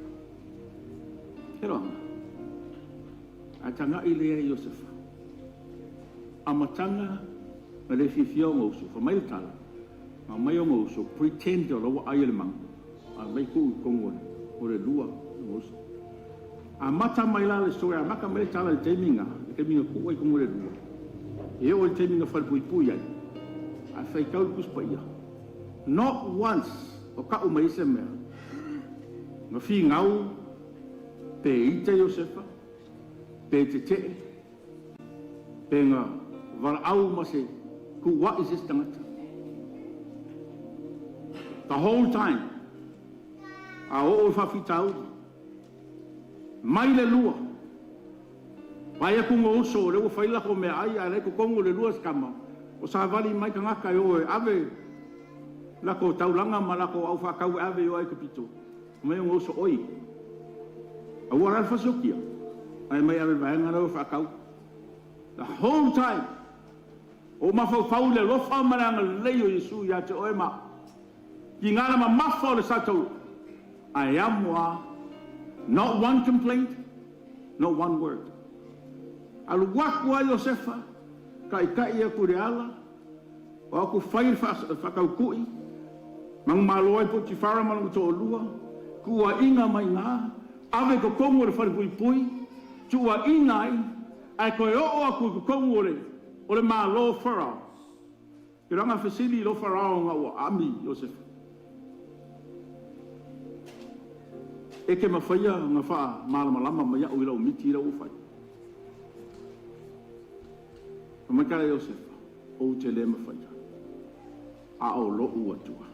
He roanga. Ae taga'i lea Iosefa. Amataga na le fiafia ona uso, fai mai le tala, na aumai ona uso, pretend o la ua ai e le magu, ae aumai tuu i totonu o le lua ona uso. Amata mai la le story, amata mai le tala i le taimi na, le taimi na tuu ai i totonu o le lua, e oo i le taimi na falepuipui ai, ae faitau le Tusi Paia. Not once o tau mai ai se mea, na finau pe ita Iosefa, pe tetee, Pe na valaau ma se tuua'i se isi tagata. The whole time, a oo i faafitauli, mai le lua, vaai atu na uso o lea ua fai lako meaai ae la e i totonu o le lua si tama, o savali mai tagata e o e ave lako taulaga ma lako au faatau e ave i o Aikupito. Mai ona uso oi. Aua la le fasiokia, ae mai ave i le vaega la ua faatau. The whole time, o ou mafaufau i le alofa ma le agalelei o Iesu ia te oe ma au. Tiga le mamafa o le sa taua, ae amo a, not one complaint, not one word. Alu atu a Iosefa, taʻitaʻi atu i le ala, O aku fai le faataukui, manumalo ai Potifara ma lona toalua, tuuaiga mai ina, ave i totonu o le falepuipui, tuuaiga ai, ae toe oo atu i totonu o le o le malo o Farao. Tulaga fesili i lo Farao ona ua ami Iosefa. E te mafaia na faamalamalama mai au i lau miti la ua fai. Fai mai tala Iosefa. Ou te le mafaia. A o lo'u Atua.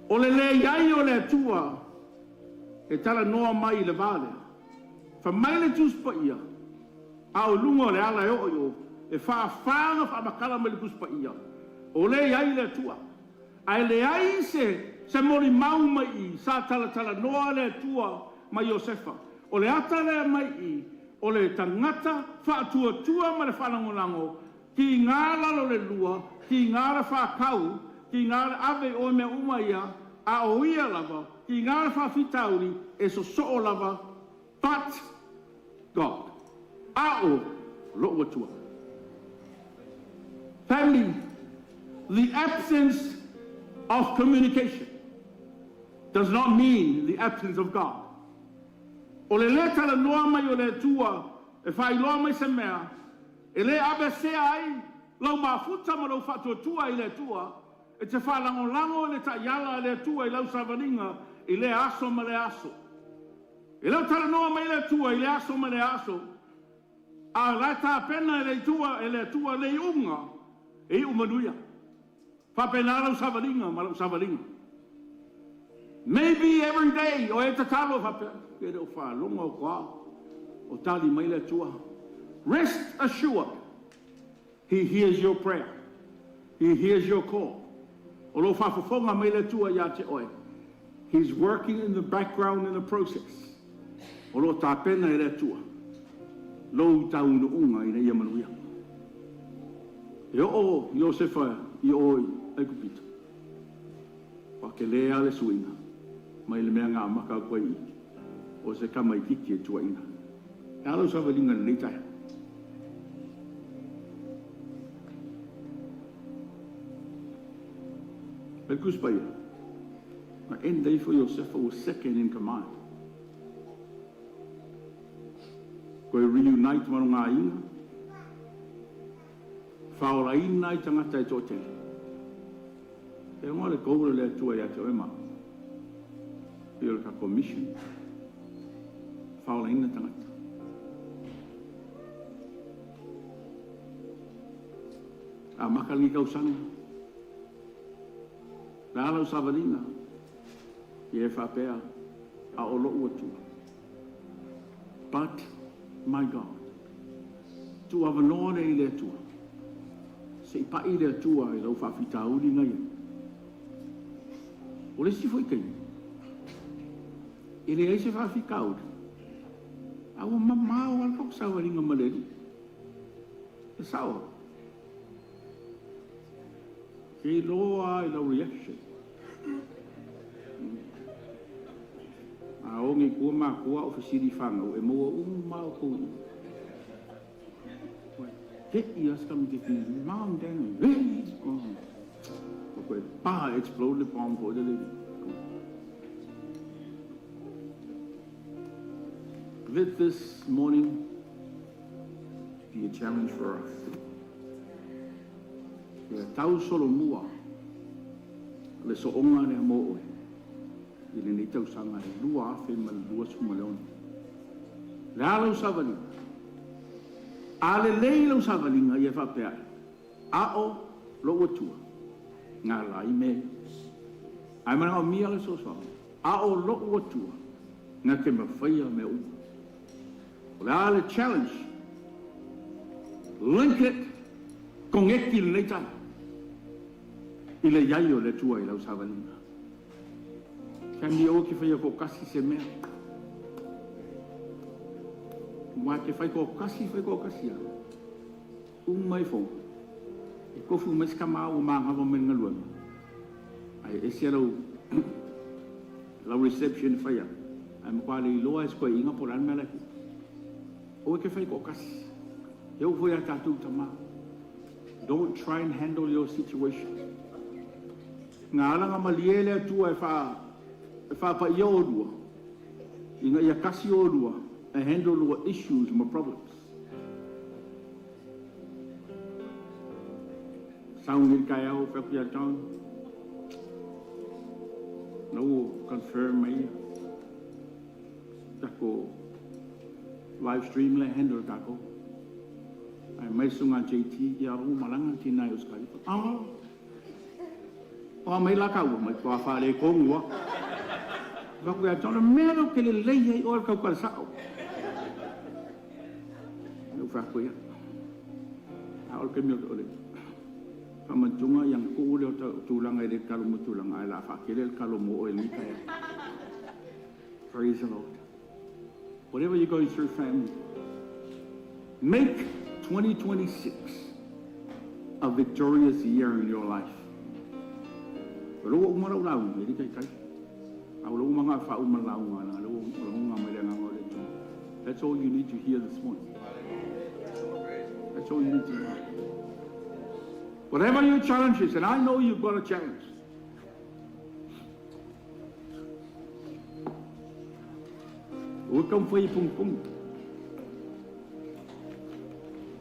O le leai o le Atua e talanoa mai i le va lea. Fai mai le Tusi Paia, a o luga o le ala e oo i o, e faafa ona faamatala mai le Tusi Paia, o lea e i ai le Atua. Ae leai se se molimau mai i i sa talatalanoa le Atua ma Iosefa. O le ata lea mai i o le tagata faatuatua ma le faalagolago, tiga lalo le lua, tiga le fakau, tiga le ave i o mea uma ia, a o ia lava, tiga le faafitauli, e sosoo lava, but God. A o lo'u Atua. Family, the absence of communication does not mean the absence of God. O le lē talanoa mai o le Atua e faailoa mai se mea, e lē aveesea ai lau mafuta ma lou faatuatua i le Atua, e te faalagolago i le taiala a le Atua i lau savaliga i lea aso ma lea aso. E le o talanoa mai le Atua i lea aso ma lea aso, a o la e tapena e le Atua, e le Atua le iuga e iu manuia. Faapena lau savaliga ma lau savaliga. Maybe every day o e tatalo faapea, e le o faalogo au toa o tali mai le Atua. Rest assured, He hears your prayer. He hears your call. O lo o faafofoga mai le Atua ia te oe. He's working in the background in the process. O lo o tapena e le Atua lou taunuuga ina ia manuia. E oo Iosefa i o i Aikupito, ua tele lava le suiga mai le mea na amata atu ai i o se tamaitiiti e tuuaina. E a lau savaliga i lenei taeao? Le Tusi Paia, na enda ifo Iosefa ua second in command. Toe reunite ma lona aiga, faolaina ai tagata e toatele. E igoa le goal a le Atua ia te oe ma au, pei o le tatou mission, faolaina tagata. Amata lenei tausaga, le a lau savaliga, ia e faapea, a o lo'u Atua. But my God. Tuu avanoa lea i le Atua. Se i pa'i le Atua i lau faafitauli na i ai. O le isi foi taimi, e leai se faafitauli, a ua mamao lava le tatou savaliga ma le Alii. E sao? E iloa lava i lau reaction. A o nei tua matua o fesili i fanau, e maua uma lava outou i i. Te i a se tamaitiiti, Mom, Dad, oh. Pa, explode le bomb foi le lady. Let this morning be a challenge for us. Ia tau solomua le sooga lea mo oe i lenei tausaga e 2026. Le a lau savaliga? A lelei lau savaliga ia faapea ai, a o lo'u Atua ngā la i mea ia. Ae manaomia le fesoasoani, a o lo'u Atua na te mafaia mea uma. O le a le challenge? Link it, koneti lenei tala i le iai o le Atua i lau savaliga. Family aua te whaia toatasi se mea. Aua e te whai toatasi, whai toatasi a. Uma ifo, e tofu mai se tama ua manava mai le galuega, ae ese lau lau reception e fai atu, ae matua le iloa e se toeaina po o le a le mea la e tupu. Aua e te fai toatasi. E oo foi ia tatou tama. Don't try and handle your situation. Na ala na malie le Atua e faa e faapaia olua, ina ia kasi olua e handle lua issues ma problems. Sau nei le taeao fai atu ia John, na ua confirm mai ia tatou live stream lea e handle e tatou. Ae mai le susuga a JT, ia ua malaga le tina i Ausetalia. Ah! O a mai la taua, matua faaletonu lava. Ou fai atu ia te au, o le mea lea ou te lelei ai i oe o le tautala sao. Ou fai atu, ia, a oo i le taimi o le faamanatuga ona tuu lea o tulaga e le tatalo mo tulaga, ae o le a faatele le talo mo oe i lenei taeao. Praise the Lord. Whatever you're going through, family, make 2026 a victorious year in your life. O lou uma lau lauga, e le taitai. A o lou uma ngā whauma lauga, na lou lagonga mai le agaga o le Atua. That's all you need to hear this morning. That's all you need to hear. Whatever your challenge is, and I know you've got a challenge. Ua taumafai e punipuni.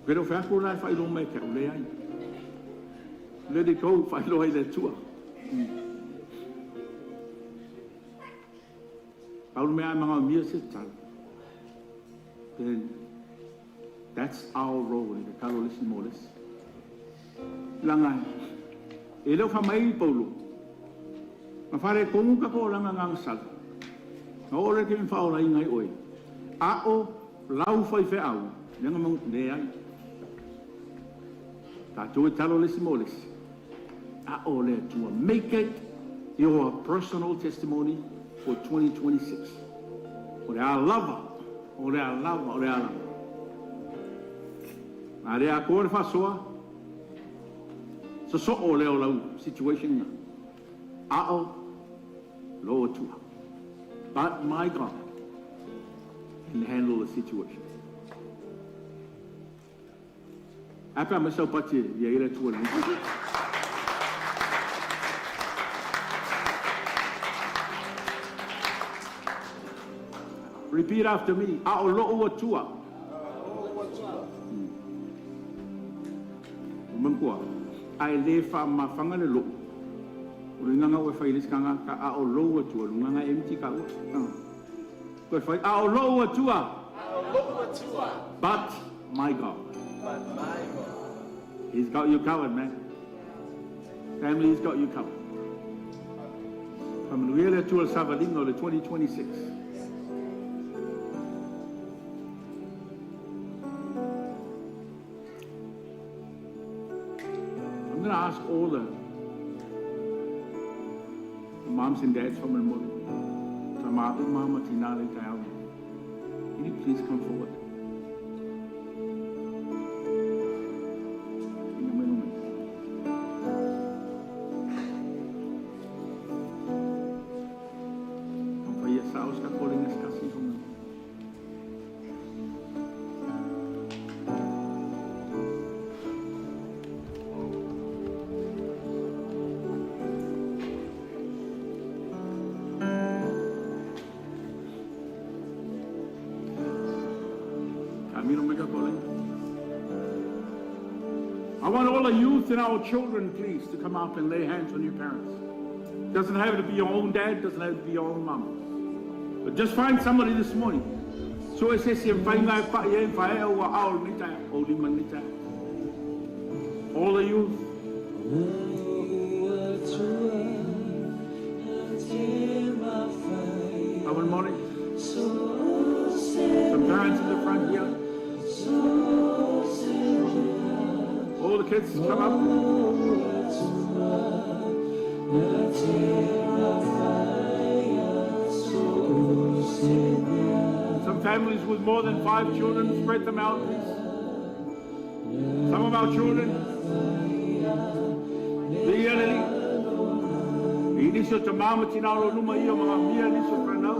Pe le o fai atu la e faailoa mai te au leai. Let it go, faailoa i le Atua. Pau le mea e manaomia se tatalo. Then that's our role i le tatalo le isi mo le isi. Leaga e le o faamai Paulo. Na faaletonu ka olaga gagasala. Na oo lea i le taimi na faaolaina ai oe. A o lau faifeau, lea na leai. Tatou e talo le isi mo le isi. A o le Atua. Make it your personal testimony for 2026. O le a lava, o le a lava, o le a lava. A le atoa le faasoa, sosoo lea o lau situation na. A o lo Atua. But my God can handle the situation. Ae pe a mai sau pati e ia i le Atua lenei. Repeat after me. A o lou Atua. O manatua, a e le faamamafaga le lou, o le gaga ua e fai i le isi tagata, a o lou Atua, le gaga e empty ka ua. Toe fai, a o lou Atua. But my God. He's got you covered, man. Family, he's got you covered. Faamanuia le Atua le savaliga o le 2026. I'm going to ask all the moms and dads from the morning. Tama uma ma tina le taeao. Can you please come forward? Ina mai mai. Ang fai sa os ka kolinga sa kasi hong. Camino mai ka kolinga. I want all the youth and our children, please, to come up and lay hands on your parents. Doesn't have to be your own dad, doesn't have to be your own mom. But just find somebody this morning. So e se se whai ngai whai e whai e ua ao ni tai, o lima ni tai. All the youth. Good morning. Some parents in the front here. All the kids come up. Some families with more than 5 children, spread them out, please. Some of our children, the elderly, Nisi o tamā ma tinā o luma ia ma mia nisi o whanau.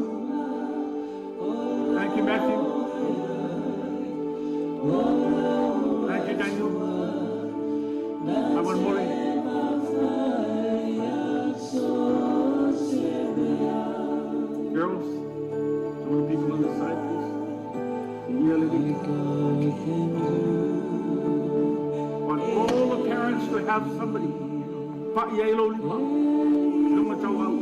Thank you, Matthew. Thank you, Daniel. I want more. Girls, some of the people on the side, please. The elderly. Want all the parents to have somebody. Pa ia i lo lima. Lunga tau au.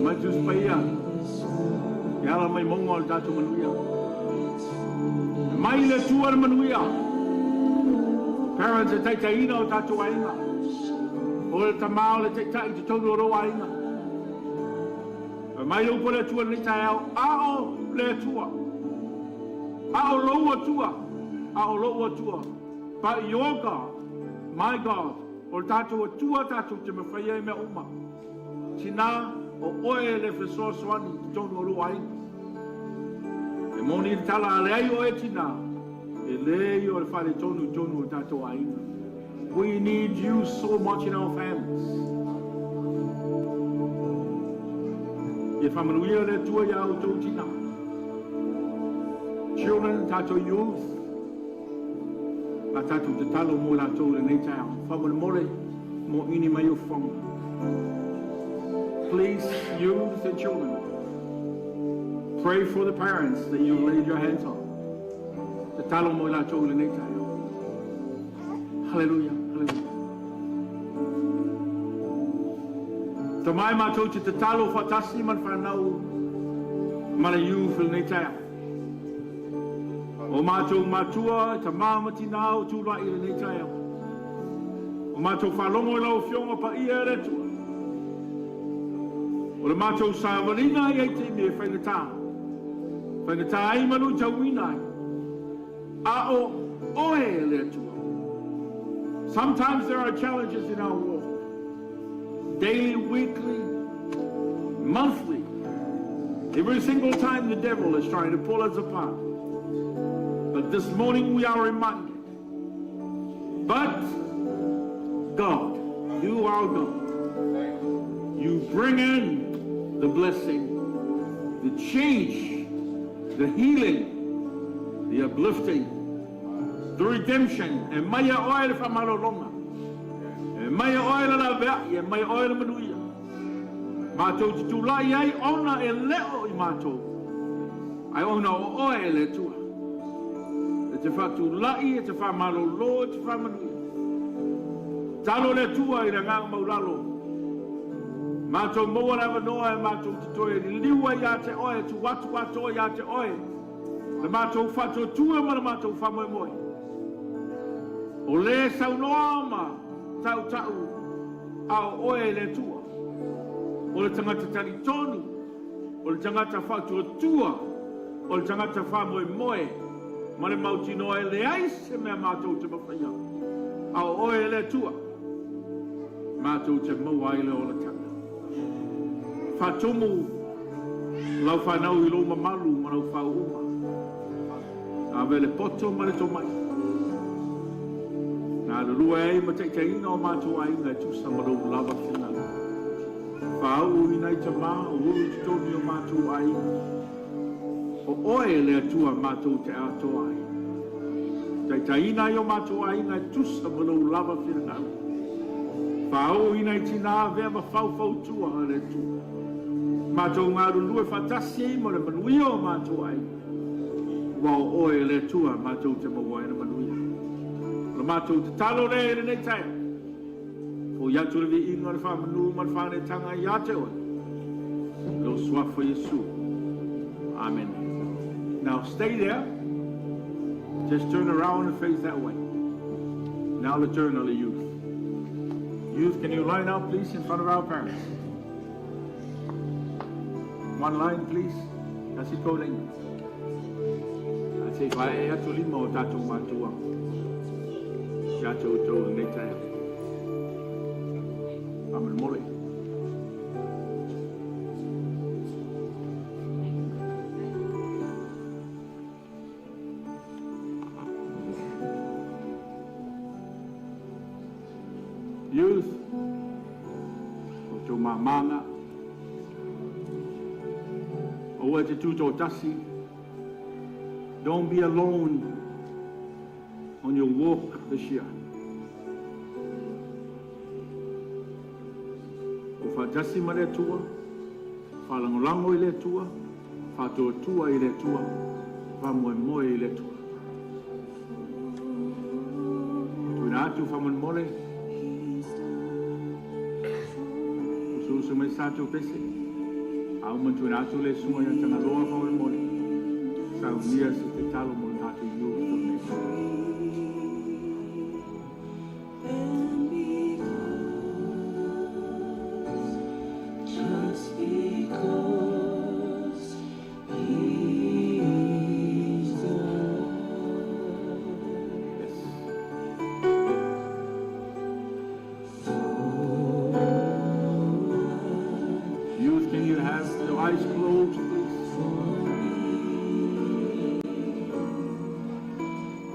Mai Tusi Paia, e ala mai mauga o le tatou manuia. E mai le Atua le manuia. Parents e taitaiina o tatou aiga. O le tamā o le taitai i totonu o lou aiga. E mai le upu a le Atua i lenei taeao, a o le Atua. A o lou Atua, a o lou Atua. But your God, my God, o le tatou Atua tatou te mafaia ai mea uma. Tinā, o oe le fesoasoani i totonu o lou aiga. E moni le tala a leai oe tinā, e leai o le faaletonu i totonu o le tatou aiga. We need you so much in our families. Ia faamanuia le Atua iā outou tinā. Children, tatou youth, a tatou tatalo mo i latou i lenei taeao. Faamolemole moini mai ou fofoga. Please, youth and children, pray for the parents that you laid your hands on. Tatalo mo i latou i lenei taeao. Hallelujah, hallelujah. Tamai matou te tatalo faatasi ma le fanau ma le youth i lenei taeao. O matou matua, tamā ma tinā o tulai i lenei taeao. O matou faalogo i lau Afioga paia e le Atua. O le matou savaliga i ai taimi e faigata. Faigata ai ma luitauina ai. A o oe e le Atua. Sometimes there are challenges in our walk. Daily, weekly, monthly. Every single time the devil is trying to pull us apart. But this morning we are reminded. But God, you are God. You bring in the blessing, the change, the healing, the uplifting, the redemption. E mai ia oe le faamalologa. E mai ia oe le laveai, e mai ia oe le manuia. Matou te tulai ai ona e le o i matou, ae ona o oe e le Atua. E te faatulai, e te faamalolo, e te faamanuia. Talo le Atua i le agaga maulalo. Matou maua le avanoa e matou te toe liliu ai ia te oe, tuu atu atoa ia te oe le matou faatuatua ma le matou faamoemoe. O le saunoa ma tautau a o oe e le Atua. O le tagata talitonu, o le tagata faatuatua, o le tagata faamoemoe ma le mautinoa e leai se mea matou te mafaia. A o oe e le Atua, matou te maua ai le olataga. Faatumu lau fanau i lou mamalu ma lau faauuga. Ave le poto ma le tomai. Na galulue ai ma taitaiina o matou aiga e tusa ma lou lava finagalo. Faauu i nai tamā o ulu i totonu i o matou aiga. O oe le Atua matou te atoa ai. Taitaiina ai o matou aiga e tusa ma lou lava finagalo. Faauu i nai tinā avea ma faufautua a le Atua. Matou galulue faatasi ai ma le manuia o matou aiga. Ua o oe e le Atua matou te maua ai le manuia. O le matou tatalo lea i lenei taeao. Fo'i atu le viiga o le faamanu ma le faaneetaga ia te oe. I lou suafa Iesu. Amen. Now stay there. Just turn around and face that way. Now the turn of the youth. Youth, can you line up, please, in front of our parents? One line, please. Tasi tou laina. Ae se i faaee atu lima o tatou matua ia te outou i lenei taeao. Faamolemole. Youth, o tou mamāga, aua e te tūtoatasi. Don't be alone on your walk this year. O faatasi ma le Atua, faalagolago i le Atua, faatuatua i le Atua, faamoemoe i le Atua. Tuuina atu faamolemole, usuusu mai sa tou pese. A uma tuina atu le susuga ia Tagaloa faamolemole. Saunia se tatalo mo le tatou youth o lenei taeao. And because, just because He's God. Yes. For Youth, can you have your eyes closed, please? for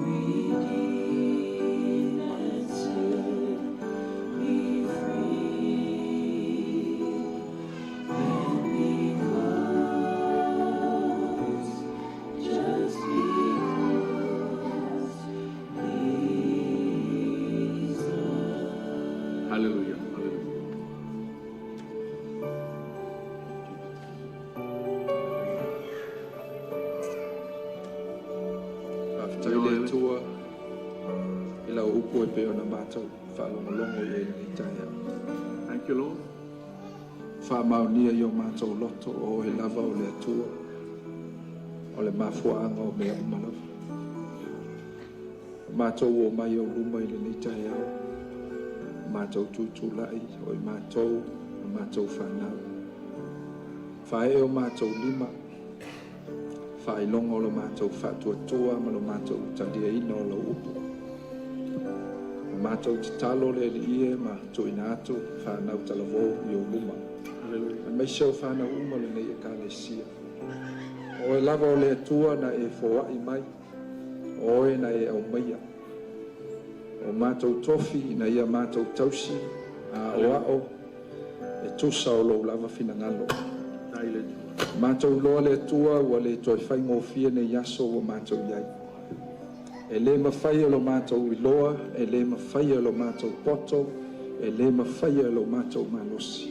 me, redeemed and set me free, and because, just because He's God. Hallelujah. Hallelujah. Faafetai le Atua i lau upu e pei ona matou faalogologo i ai lenei taeao. Thank you, Lord. Faamaonia i o matou loto o oe lava o le Atua, o le mafuaaga o mea uma lava. O matou o mai o luma i lenei taeao, o matou tutulai o i matou, o matou whanau. Whae o matou lima, faailoga o lo matou faatuatua ma lo matou taliaina o lau upu. O matou tatalo le Alii e ma tuuina atu fanau talavou i ou luma. Hallelujah. Aemaise o fanau uma lenei ekalesia. O oe lava o le Atua na e foai mai, o oe na e aumaia. O matou tofi ina ia matou tausi a o ao e tusa o lou lava finagalo. Tai le Atua. Matou iloa le Atua ua le toe faigofie nei aso ua matou i ai. E le mafai e lo matou iloa, e le mafai e lo matou poto, e le mafai e lo matou malosi.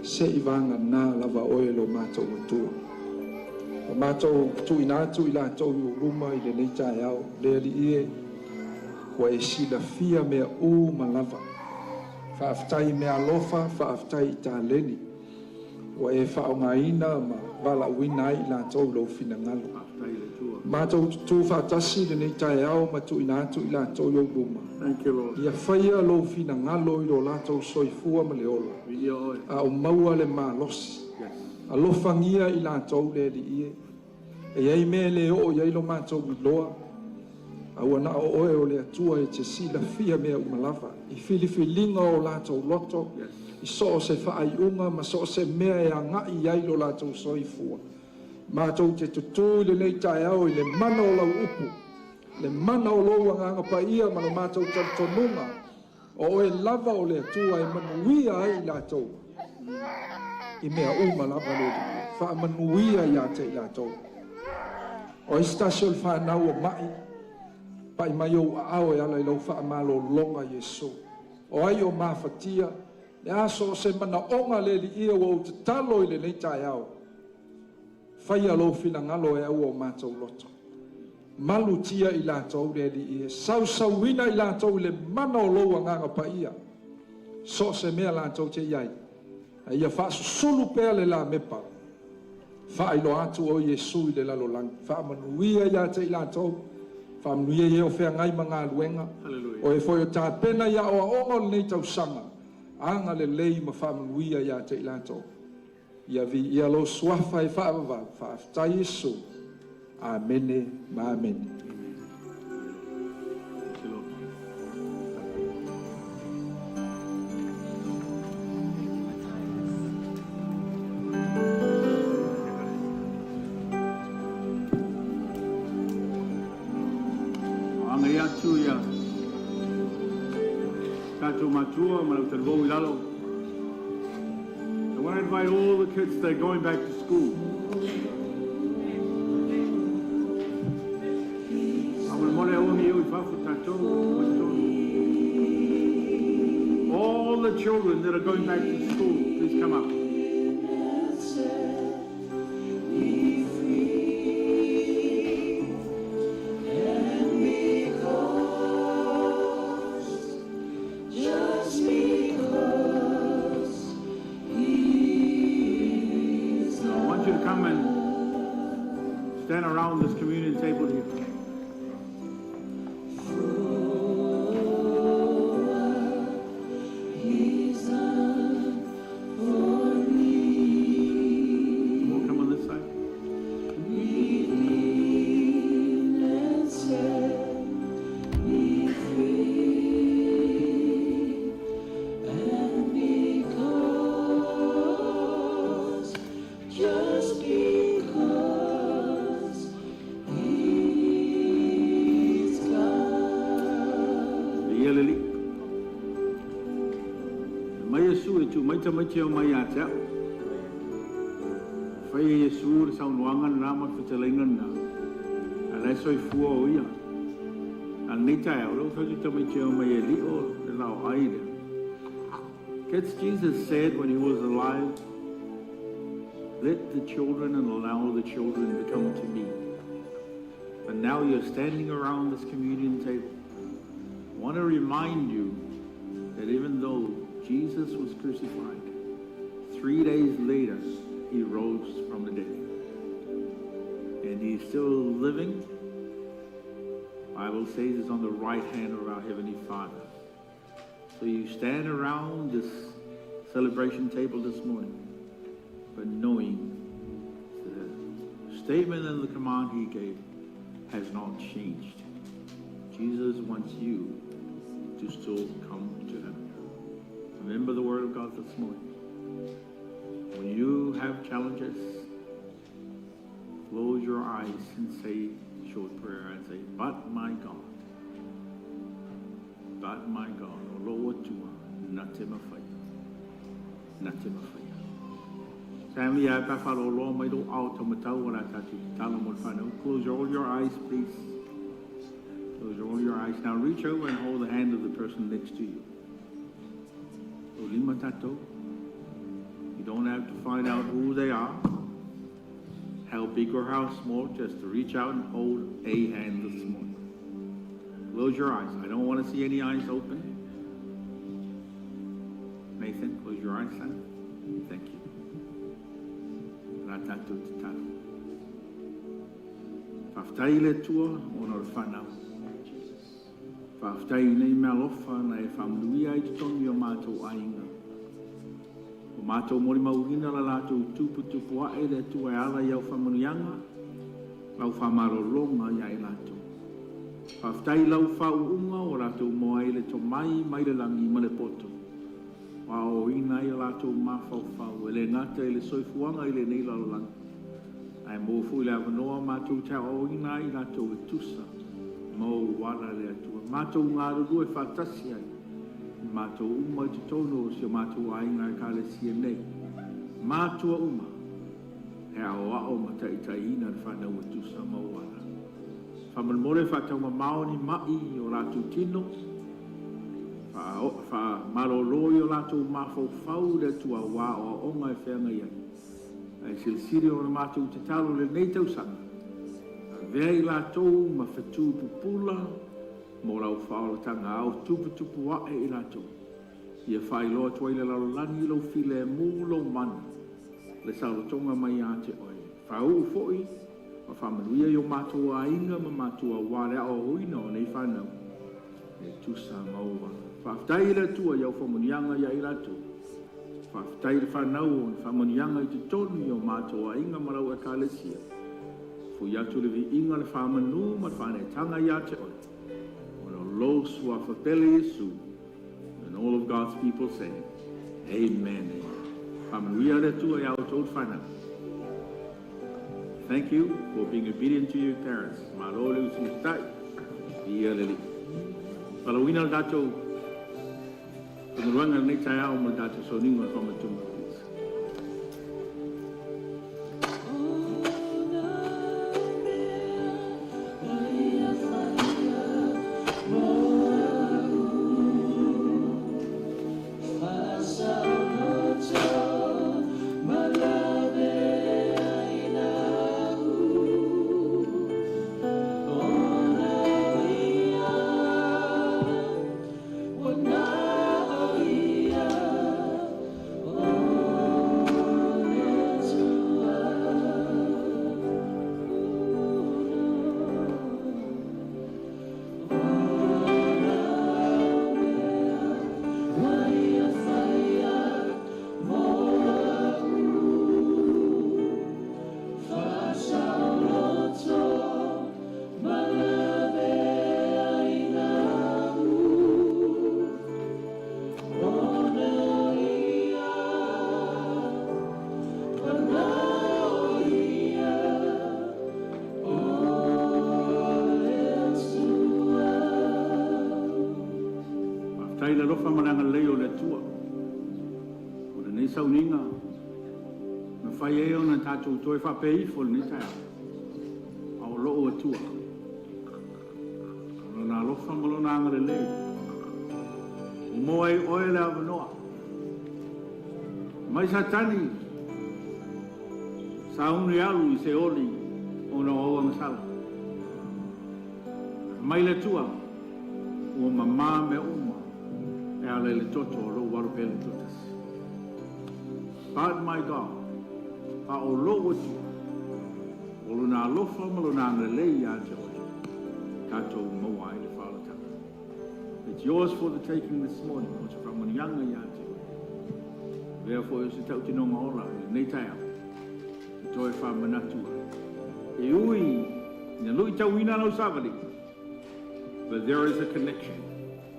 Seiavagana lava oe lo matou Atua. O matou tuuina atu i latou i ou luma i lenei taeao, le Alii e, ua e silafia mea uma lava. Faafetai i mea alofa, faafetai i taleni. Ua e faaaogaina ma valaauina ai i latou lou finagalo. Faafetai le Atua. Matou tutu faatasi lenei taeao ma tuuina atu i latou i ou luma. Thank you, Lord. Ia faia lou finagalo i lo latou soifua ma le ola. Viia oe. A o maua le malosi. Yes. Alofagia i latou le Alii e. E i ai mea le oo i ai lo matou iloa. A ua na o oe o le Atua e te silafia mea uma lava. I filifiliga o latou loto, i so o se faaiuga ma so o se mea e agai i ai lo latou soifua. Matou te tutū i lenei taeao i le mana o lau upu, le mana o lou agaga paia ma lo matou talitonuga, o oe lava o le Atua e manuia ai i latou. I mea uma lava le Alii. Faamanuia ia te i latou. O ai se tasi o le fanau o mai, pai mai ou aao e ala i lau faamalologa Iesu. O ai o mafatia, le aso o se manaoga le Alii ua ou tatalo i lenei taeao. Faia lou finagalo e aua o matou loto. Malutia i latou le Alii e, sausauina i latou i le mana o lou agaga paia. So o se mea latou te i ai. A ia faasusulu pea le lamepa. Faailoa atu o Iesu i le lalolagi. Faamanuia ia te i latou. Faamanuia i e o feagai ma galuega. Hallelujah. O e foi o tapena i aoaoga o lenei tausaga. Agalelei ma faamanuia ia te i latou. Ia viia lou suafa e faavavau. Faafetai Iesu. Amene ma amene. Thank you, Lord. Thank you, Matthias. Agai atu ia tatou matua ma lau talavou i lalo. I want to invite all the kids that are going back to school. Faamolemole aua ne i o i fafo tatou, matou. All the children that are going back to school, please come up. Set me free, and because, just because He's Stand around this communion table here. He's done for me. More come on this side. Redeemed and set me free. And because, just because He's God. Ia le Alii. E mai Iesu e tuu mai tamaiti e omai ia te au. Fai e Iesu le saunoaga lena ma le fetalaiga lena. A la e soifua o ia. A lenei taeao, o lea ua fai atu tamaiti e omai e lio le laoai lea. Gets Jesus said when he was alive, "Let the children and allow the children to come to me." And now you're standing around this communion table. I want to remind you that even though Jesus was crucified, 3 days later, he rose from the dead. And he's still living. Bible says he's on the right hand of our Heavenly Father. So you stand around this celebration table this morning, but knowing the statement and the command he gave has not changed. Jesus wants you to still come to him. Remember the word of God this morning. When you have challenges, close your eyes and say a short prayer and say, "But my God, but my God, o lou Atua, na te mafaia, na te mafaia." Family, a pa whaloloa mai lo ao taumatau o la tātou tatalo mo le whanau. Close all your eyes, please. Close all your eyes. Now reach over and hold the hand of the person next to you. O lima tātou. You don't have to find out who they are, how big or how small, just to reach out and hold a hand this morning. Close your eyes. I don't want to see any eyes open. Nathan, close your eyes, son. Thank you. La tātou tatalo. Faafetai i le Atua ona o le whanau. Faafetai i nei mea alofa na e faamanuia ai totonu i o matou aiga. O matou molimauina la latou tuputupu ae le Atua e ala i au faamanuiaga, lau faamalologa ia i latou. Faafetai lau faauuga o latou maua ai le tomai mai le lagi ma le poto. Wa o ina ai o latou mafaufau e le gata i le soifuaga i lenei lalolagi. Ae maua foi le avanoa matou te aoaoina ai latou e tusa ma ou ala le Atua. Matou galulue faatasi ai. I matou uma i totonu o si o matou aiga ekalesia nei. Matua uma. E aoao ma taitaiina le whanau e tusa ma ou ala. Faamolemole faataumamao ni mai o latou tino. Fa, faamalolo i o latou mafaufau le Atua auā aoaoga e feagai ai. Ae silasila o le matou tatalo lenei tausaga. Avea i latou ma fetu pupula mo lau faaolataga ao tuputupu ae i latou. Ia faailoa atu ai le lalolagi lou filemu lou mana. Le saolotoga mai ia te oe. Faauu foi ma faamanuia i o matou aiga ma matua auā le aoaoina o nei whanau. E tusa ma ou ala. Faafetai i le Atua i au faamanuiaga ia i latou. Faafetai i le whanau o ni faamanuiaga i totonu i o matou aiga ma lau ekalesia. Fo'i atu le viiga le faamanu ma le faaneetaga ia te oe. O lo lou suafa pele Iesu. And all of God's people say, Amen. Faamanuia le Atua ia outou le whanau. Thank you for being obedient to your parents. Malo le usiusitai. Ia le Alii. Valaauina le tatou galuega lenei taeao ma le tatou sauniga o le faamatuga, please. O nā mea o ia faia mo a'u. Faasaoloto ma laveaina a'u. Ona o ia, ona o ia, Faafetai i le alofa ma le agalelei o le Atua. O lenei sauniga na fai ai ona tatou toe faapea ifo i lenei taeao, a o lou Atua, o Lona alofa ma Lona agalelei, ua maua ai oe le avanoa. Mai Satani, sauni alu i Seoli ona o au agasala. Mai le Atua, ua mamā mea uma e ala i le toto o lou alo pele toatasi. But my God, a o lou Atua, o lona alofa ma lona agalelei ia te oe, tatou maua ai le faaolataga. It's yours for the taking this morning, o se faamanuiaga ia te oe. Avea foi o se tautinoga ola i lenei taeao, e toe faamanatu ai. E ui ina luitauina lau savali, but there is a connection.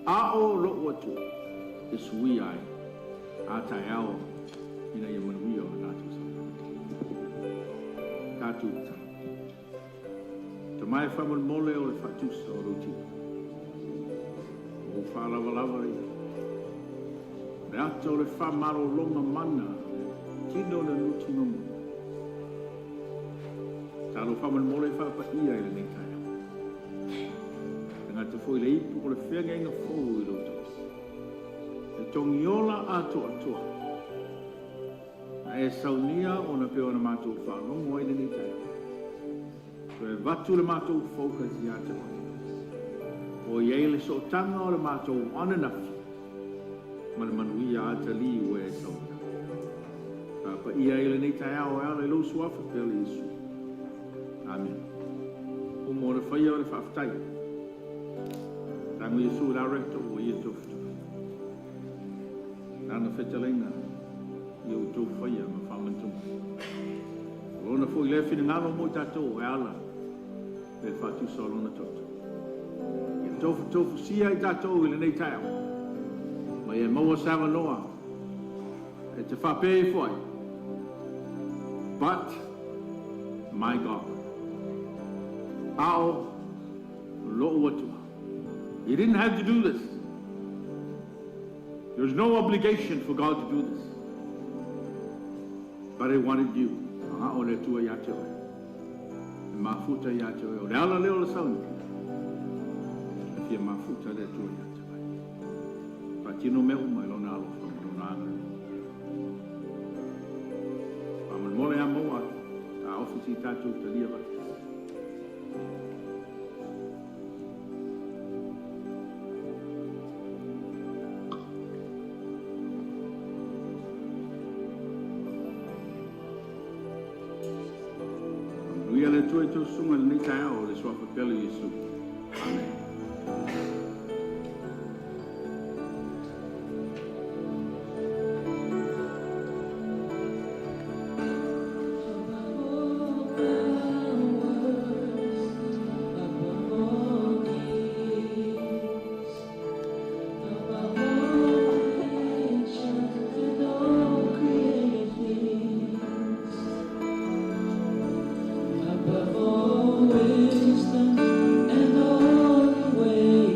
A o lou Atua, e suia ai a taeao ina ia manuia o le tatou savali. Tatou tatalo. Tamae faamolemole o le faatusa o lou tino. O faalavalava ia. Le ata o le faamalologa mana, tino le lutinoga. Talo faamolemole faapaia i lenei taeao. Le gata foi le ipu o le feagaiga fou i lou tosi. E togiola atoatoa. Na e saunia ona pe ona matou faalogo ai lenei taeao. Toe avatu le matou focus ia te oe. O i ai le sootaga o le matou ananafi ma le manuia atalii ua e saunia. Faapaia ai lenei taeao e ala i lou suafa pele Iesu. Amen. Uma o le faia o le faafetai. Tago Iesu i la recto ua ia tofutofu. Lana fetalaiga ia outou faia ma faamanatuga. O lona foi lea finagalo mo i tatou e ala le faatusa o lona toto. Ia tofutofusia i tatou i lenei taeao. Ma ia maua se avanoa e te faapea ifo ai. But my God. A o lou Atua. He didn't have to do this. There's no obligation for God to do this. But He wanted you. A o le Atua ia te oe. E mafuta ia te oe. O le ala lea o le sauni. E fia mafuta le Atua ia te oe. Faatino mea uma i lona alofa ma lona agalelei. Faamolemole a maua atu. Ta ofisi i tatou talia faatasi. Faamanuia le Atua i tou susuga i lenei taeao o le suafa pele o Iesu. Amen. Above all powers, above all kings, above all nations and all created things, above all wisdom and all the ways.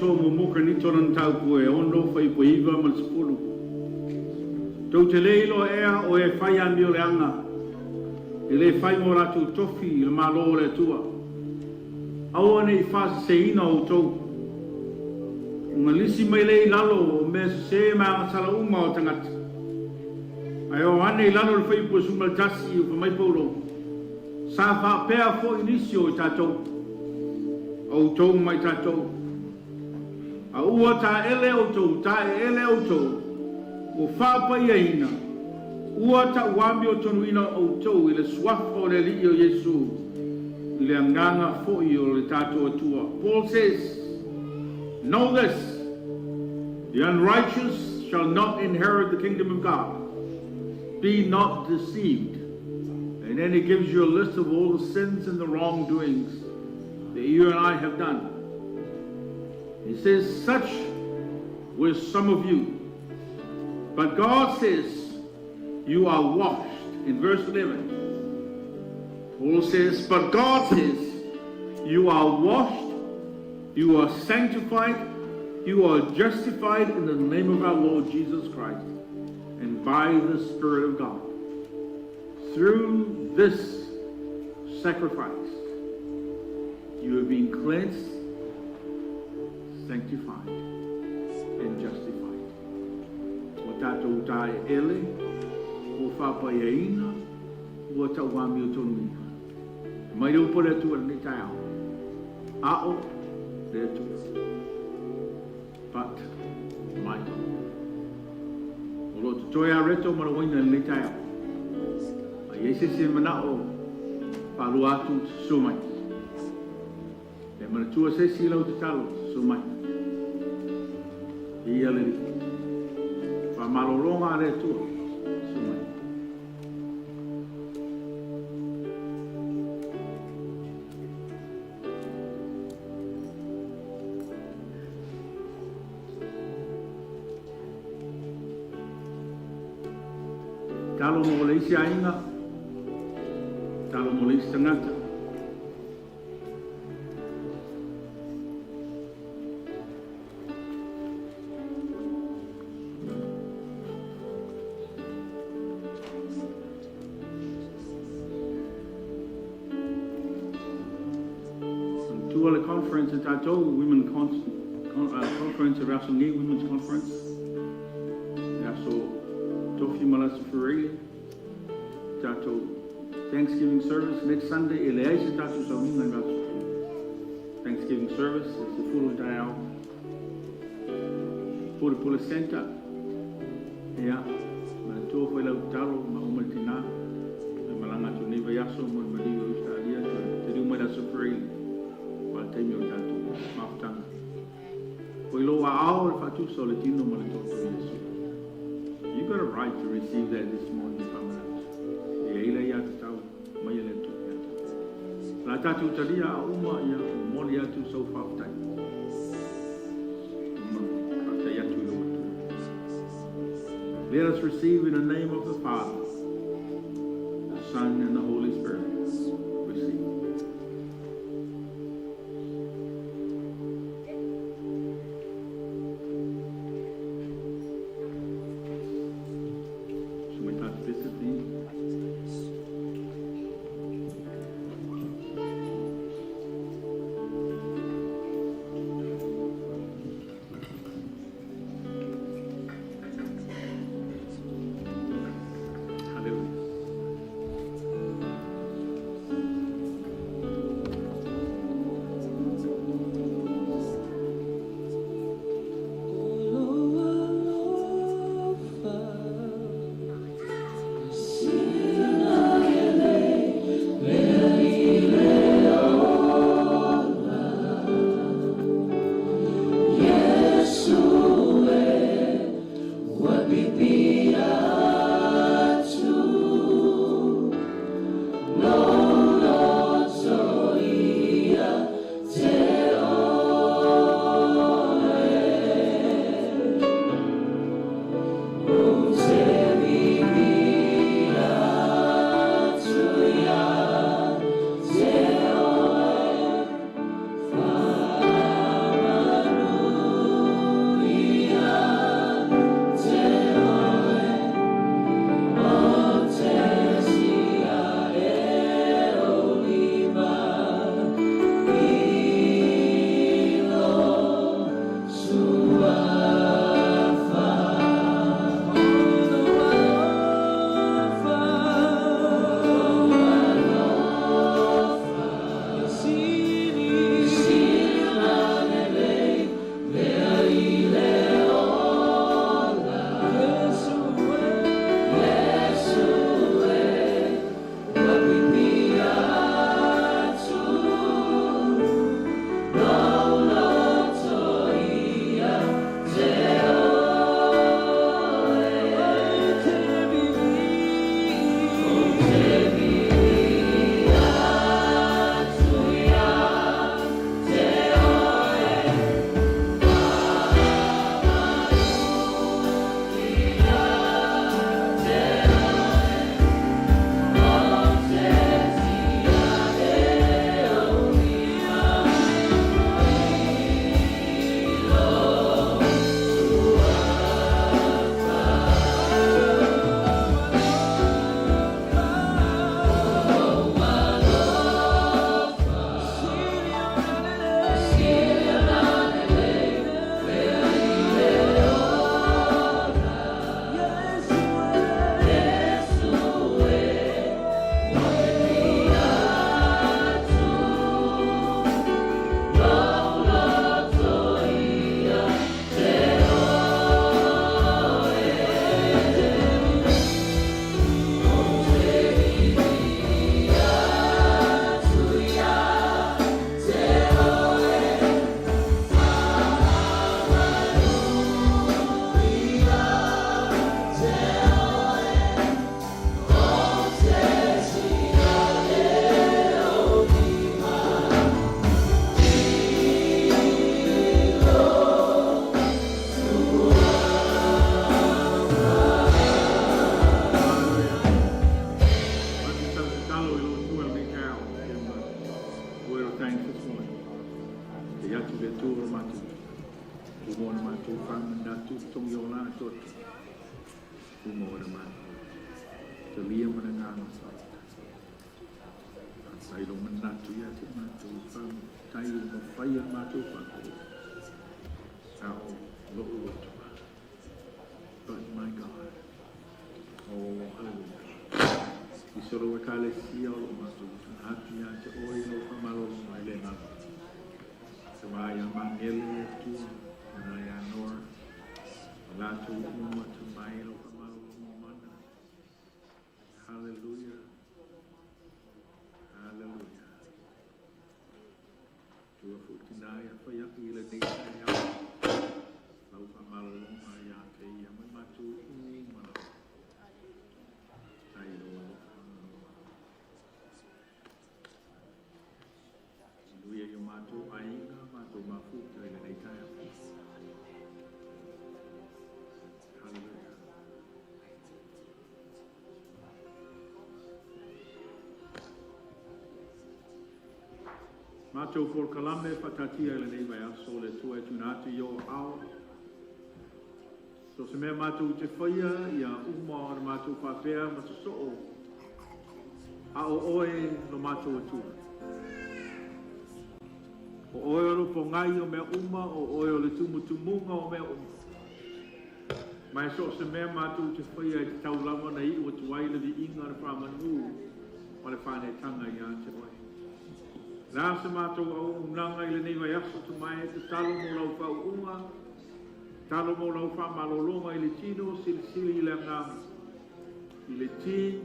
Korinito, muamua Korinito lona mataupu e 6 fuaiupu e 9 ma le 10. Tou te le iloa ea o e fai amioleaga e le fai mo latou tofi i le Malo o le Atua? Aua ne i faaseseina outou. Ona lisi mai lea i lalo o mea sese ma agasala uma o tagata. Ae o ane i lalo o le fuaiupu 11 o fai mai Paulo, sa faapea foi nisi o i tatou, outou ma i tatou. A ua taele outou, taeele outou, ua faapaiaina, ua tauamiotonuina outou i le suafa o le Alii o Iesu, i le agaga foi o le tatou Atua. Paul says, "Know this, the unrighteous shall not inherit the kingdom of God. Be not deceived." And then he gives you a list of all the sins and the wrongdoings that you and I have done. He says, "Such were some of you. But God says, you are washed." In verse 11, Paul says, "But God says, you are washed, you are sanctified, you are justified in the name of our Lord Jesus Christ and by the Spirit of God." Through this sacrifice, you have been cleansed, sanctified, and justified. Ua tatou taeele, ua faapaiaina, ua tauamiotonuina. Mai le upu a le Atua i lenei taeao. A'o le Atua. But my God. O lo o totoe a reto ma le uaina i lenei taeao. A i ai se isi e mana'o faalua atu, susu mai. E manatua se isi i lau tatalo, susu mai. Ia le Alii. Faamalologa a le Atua, susu mai. Talo mo le isi aiga, talo mo le isi tagata. Manatua le conference a tatou, Women Conference o le aso nei, Women's Conference. Le aso Tofi ma le aso Fereile. Tatou Thanksgiving service next Sunday, e leai se tatou sauniga i le aso. Thanksgiving service, e 10 taeao. Pule Pule Center, ia, manatua foi lau tatalo ma uma le tinā. E malaga atu nei vaiaso mo le maliu i Australia, te liu mai le aso Fereile. Pa le taimi o tatou mafutaga. O i lou aao le faatusa o le tino ma le toto Iesu. You got a right to receive that this morning, whamanatu. E eila ia te tau, mai e le Atua ia te. La tātou talia a uma ia o moli atu sau whaafutai. Uma whaafutai atu i lo matua. Let us receive in the name of the Father, the Son, and the Holy Spirit. Receive. So mai tātou pese te. Hallelujah. Uma ona matou faamanatu totogi o la atoatoa. Uma ona matou talia ma le agaga faafetai. Faafetai lou manatu ia te matou, faafetai ua mafai ona matou faapea, a o lou Atua. But my God. Oh, hallelujah. I so lau Ekalesia o lo o matou tuuina atu ia te oe i lau faamalologa e le galo. Te wā ia Magele le Atua, na ia Nora, o latou uma te mai lau faamalologa mana. Hallelujah. Hallelujah. Tua fuatina ia whai i lenei taeao. Lau faamalologa ia te ia mai matou umi mana. Tai loa alofa. Manuia i o matou aiga, matou mafuta i lenei taeao. Hallelujah. Matou polokalame faataatia i lenei vaiaso le Atua e tuuina atu i ou aao. So se mea matou te faia ia uma ona matou faapea ma sosoo a o oe lo matou Atua. O oe o lo pogai o mea uma, o oe o le tumutumuga o mea uma. Ma e so o se mea matou te faia e tatau lava ona iu atu ai le viiga, le faamanu ma le faaneetaga ia te oe. O le a se matou auaunaga i lenei vaiaso tamae, tatalo mo lau faauuga, tatalo mo lau faamalologa i le tino, silisili i le agaga, i le team,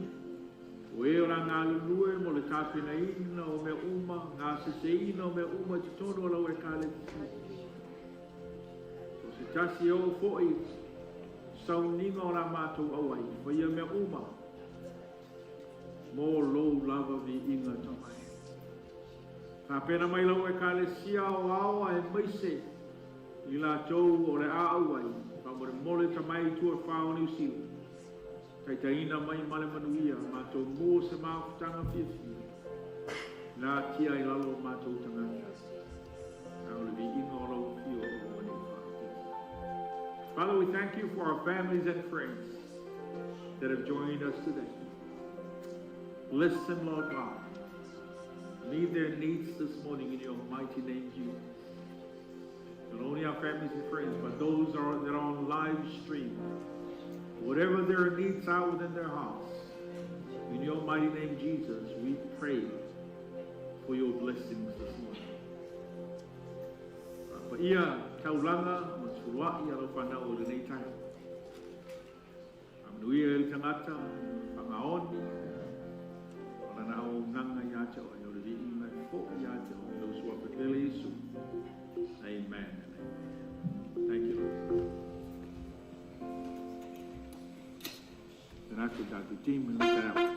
o e o le a galulue mo le tapenaina o mea uma, gaseseina o mea uma i totonu o lau Ekalesia. So se tasi e oo foi sauniga o la matou auai, faia mea uma mo lou lava viiga tamae. Tapena mai lau Ekalesia aoao aemaise i latou o le a auai, faamolemole tamae i tua whao Niu Sila. Taitaiina mai ma le manuia, matou maua se mafutaga fiafia. Na tia i lalo o matou tagata. A o le viiga o lau afio o lo nei whaapea. Father, we thank you for our families and friends that have joined us today. Bless them, Lord God. Meet their needs this morning in your mighty name, Jesus. Not only our families and friends, but those that are on live stream. Whatever their needs are within their hearts, in your mighty name, Jesus, we pray for your blessings this morning. Paia taulanga ma suluai a lau whanau o lenei taeao. Faamanuia i le tagata, faamaoni, o lana auaunaga ia te oe, o le viiga e foi ia te oe, lau suafa tele Iesu. Amen and amen. Thank you, Lord. Tēnā koe tātou team i lenei taeao.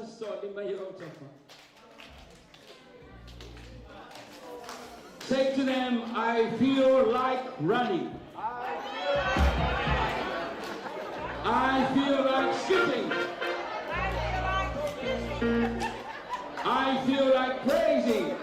Sosoli mai o tofa. Say to them, I feel like running. I feel like skipping. I feel like praising.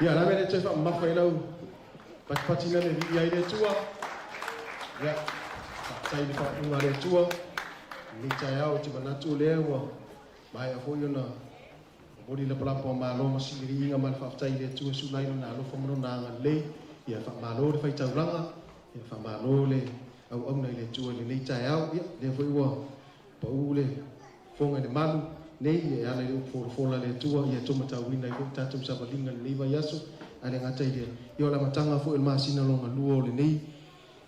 Ia, la mea le toe faamamafa i lau patipati na le viia ai le Atua. Ia, faafetai i le faaupuga a le Atua. Lenei taeao ou te manatu o lea ua maea foi ona momoli lapalapa o malo ma sililiiga ma le faafetai i le Atua e sula ai Lona alofa ma Lona agalelei. Ia, faamalo le faitaulaga, ia faamalo le auauna i le Atua i lenei taeao. Ia, lea foi ua pau le fofoga i le malu nei e ala i le upu folafola a le Atua, ia taumatauina ai foi tatou savaliga i lenei vaiaso. Ae le gata i lea, ia o le amataga foi o le masina lona lua o lenei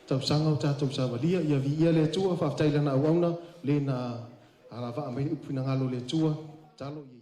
tausaga o tatou savalia. Ia viia le Atua, faafetai i Lana auauna, le na alavaa mai le upu finagalo o le Atua. Tatalo ia.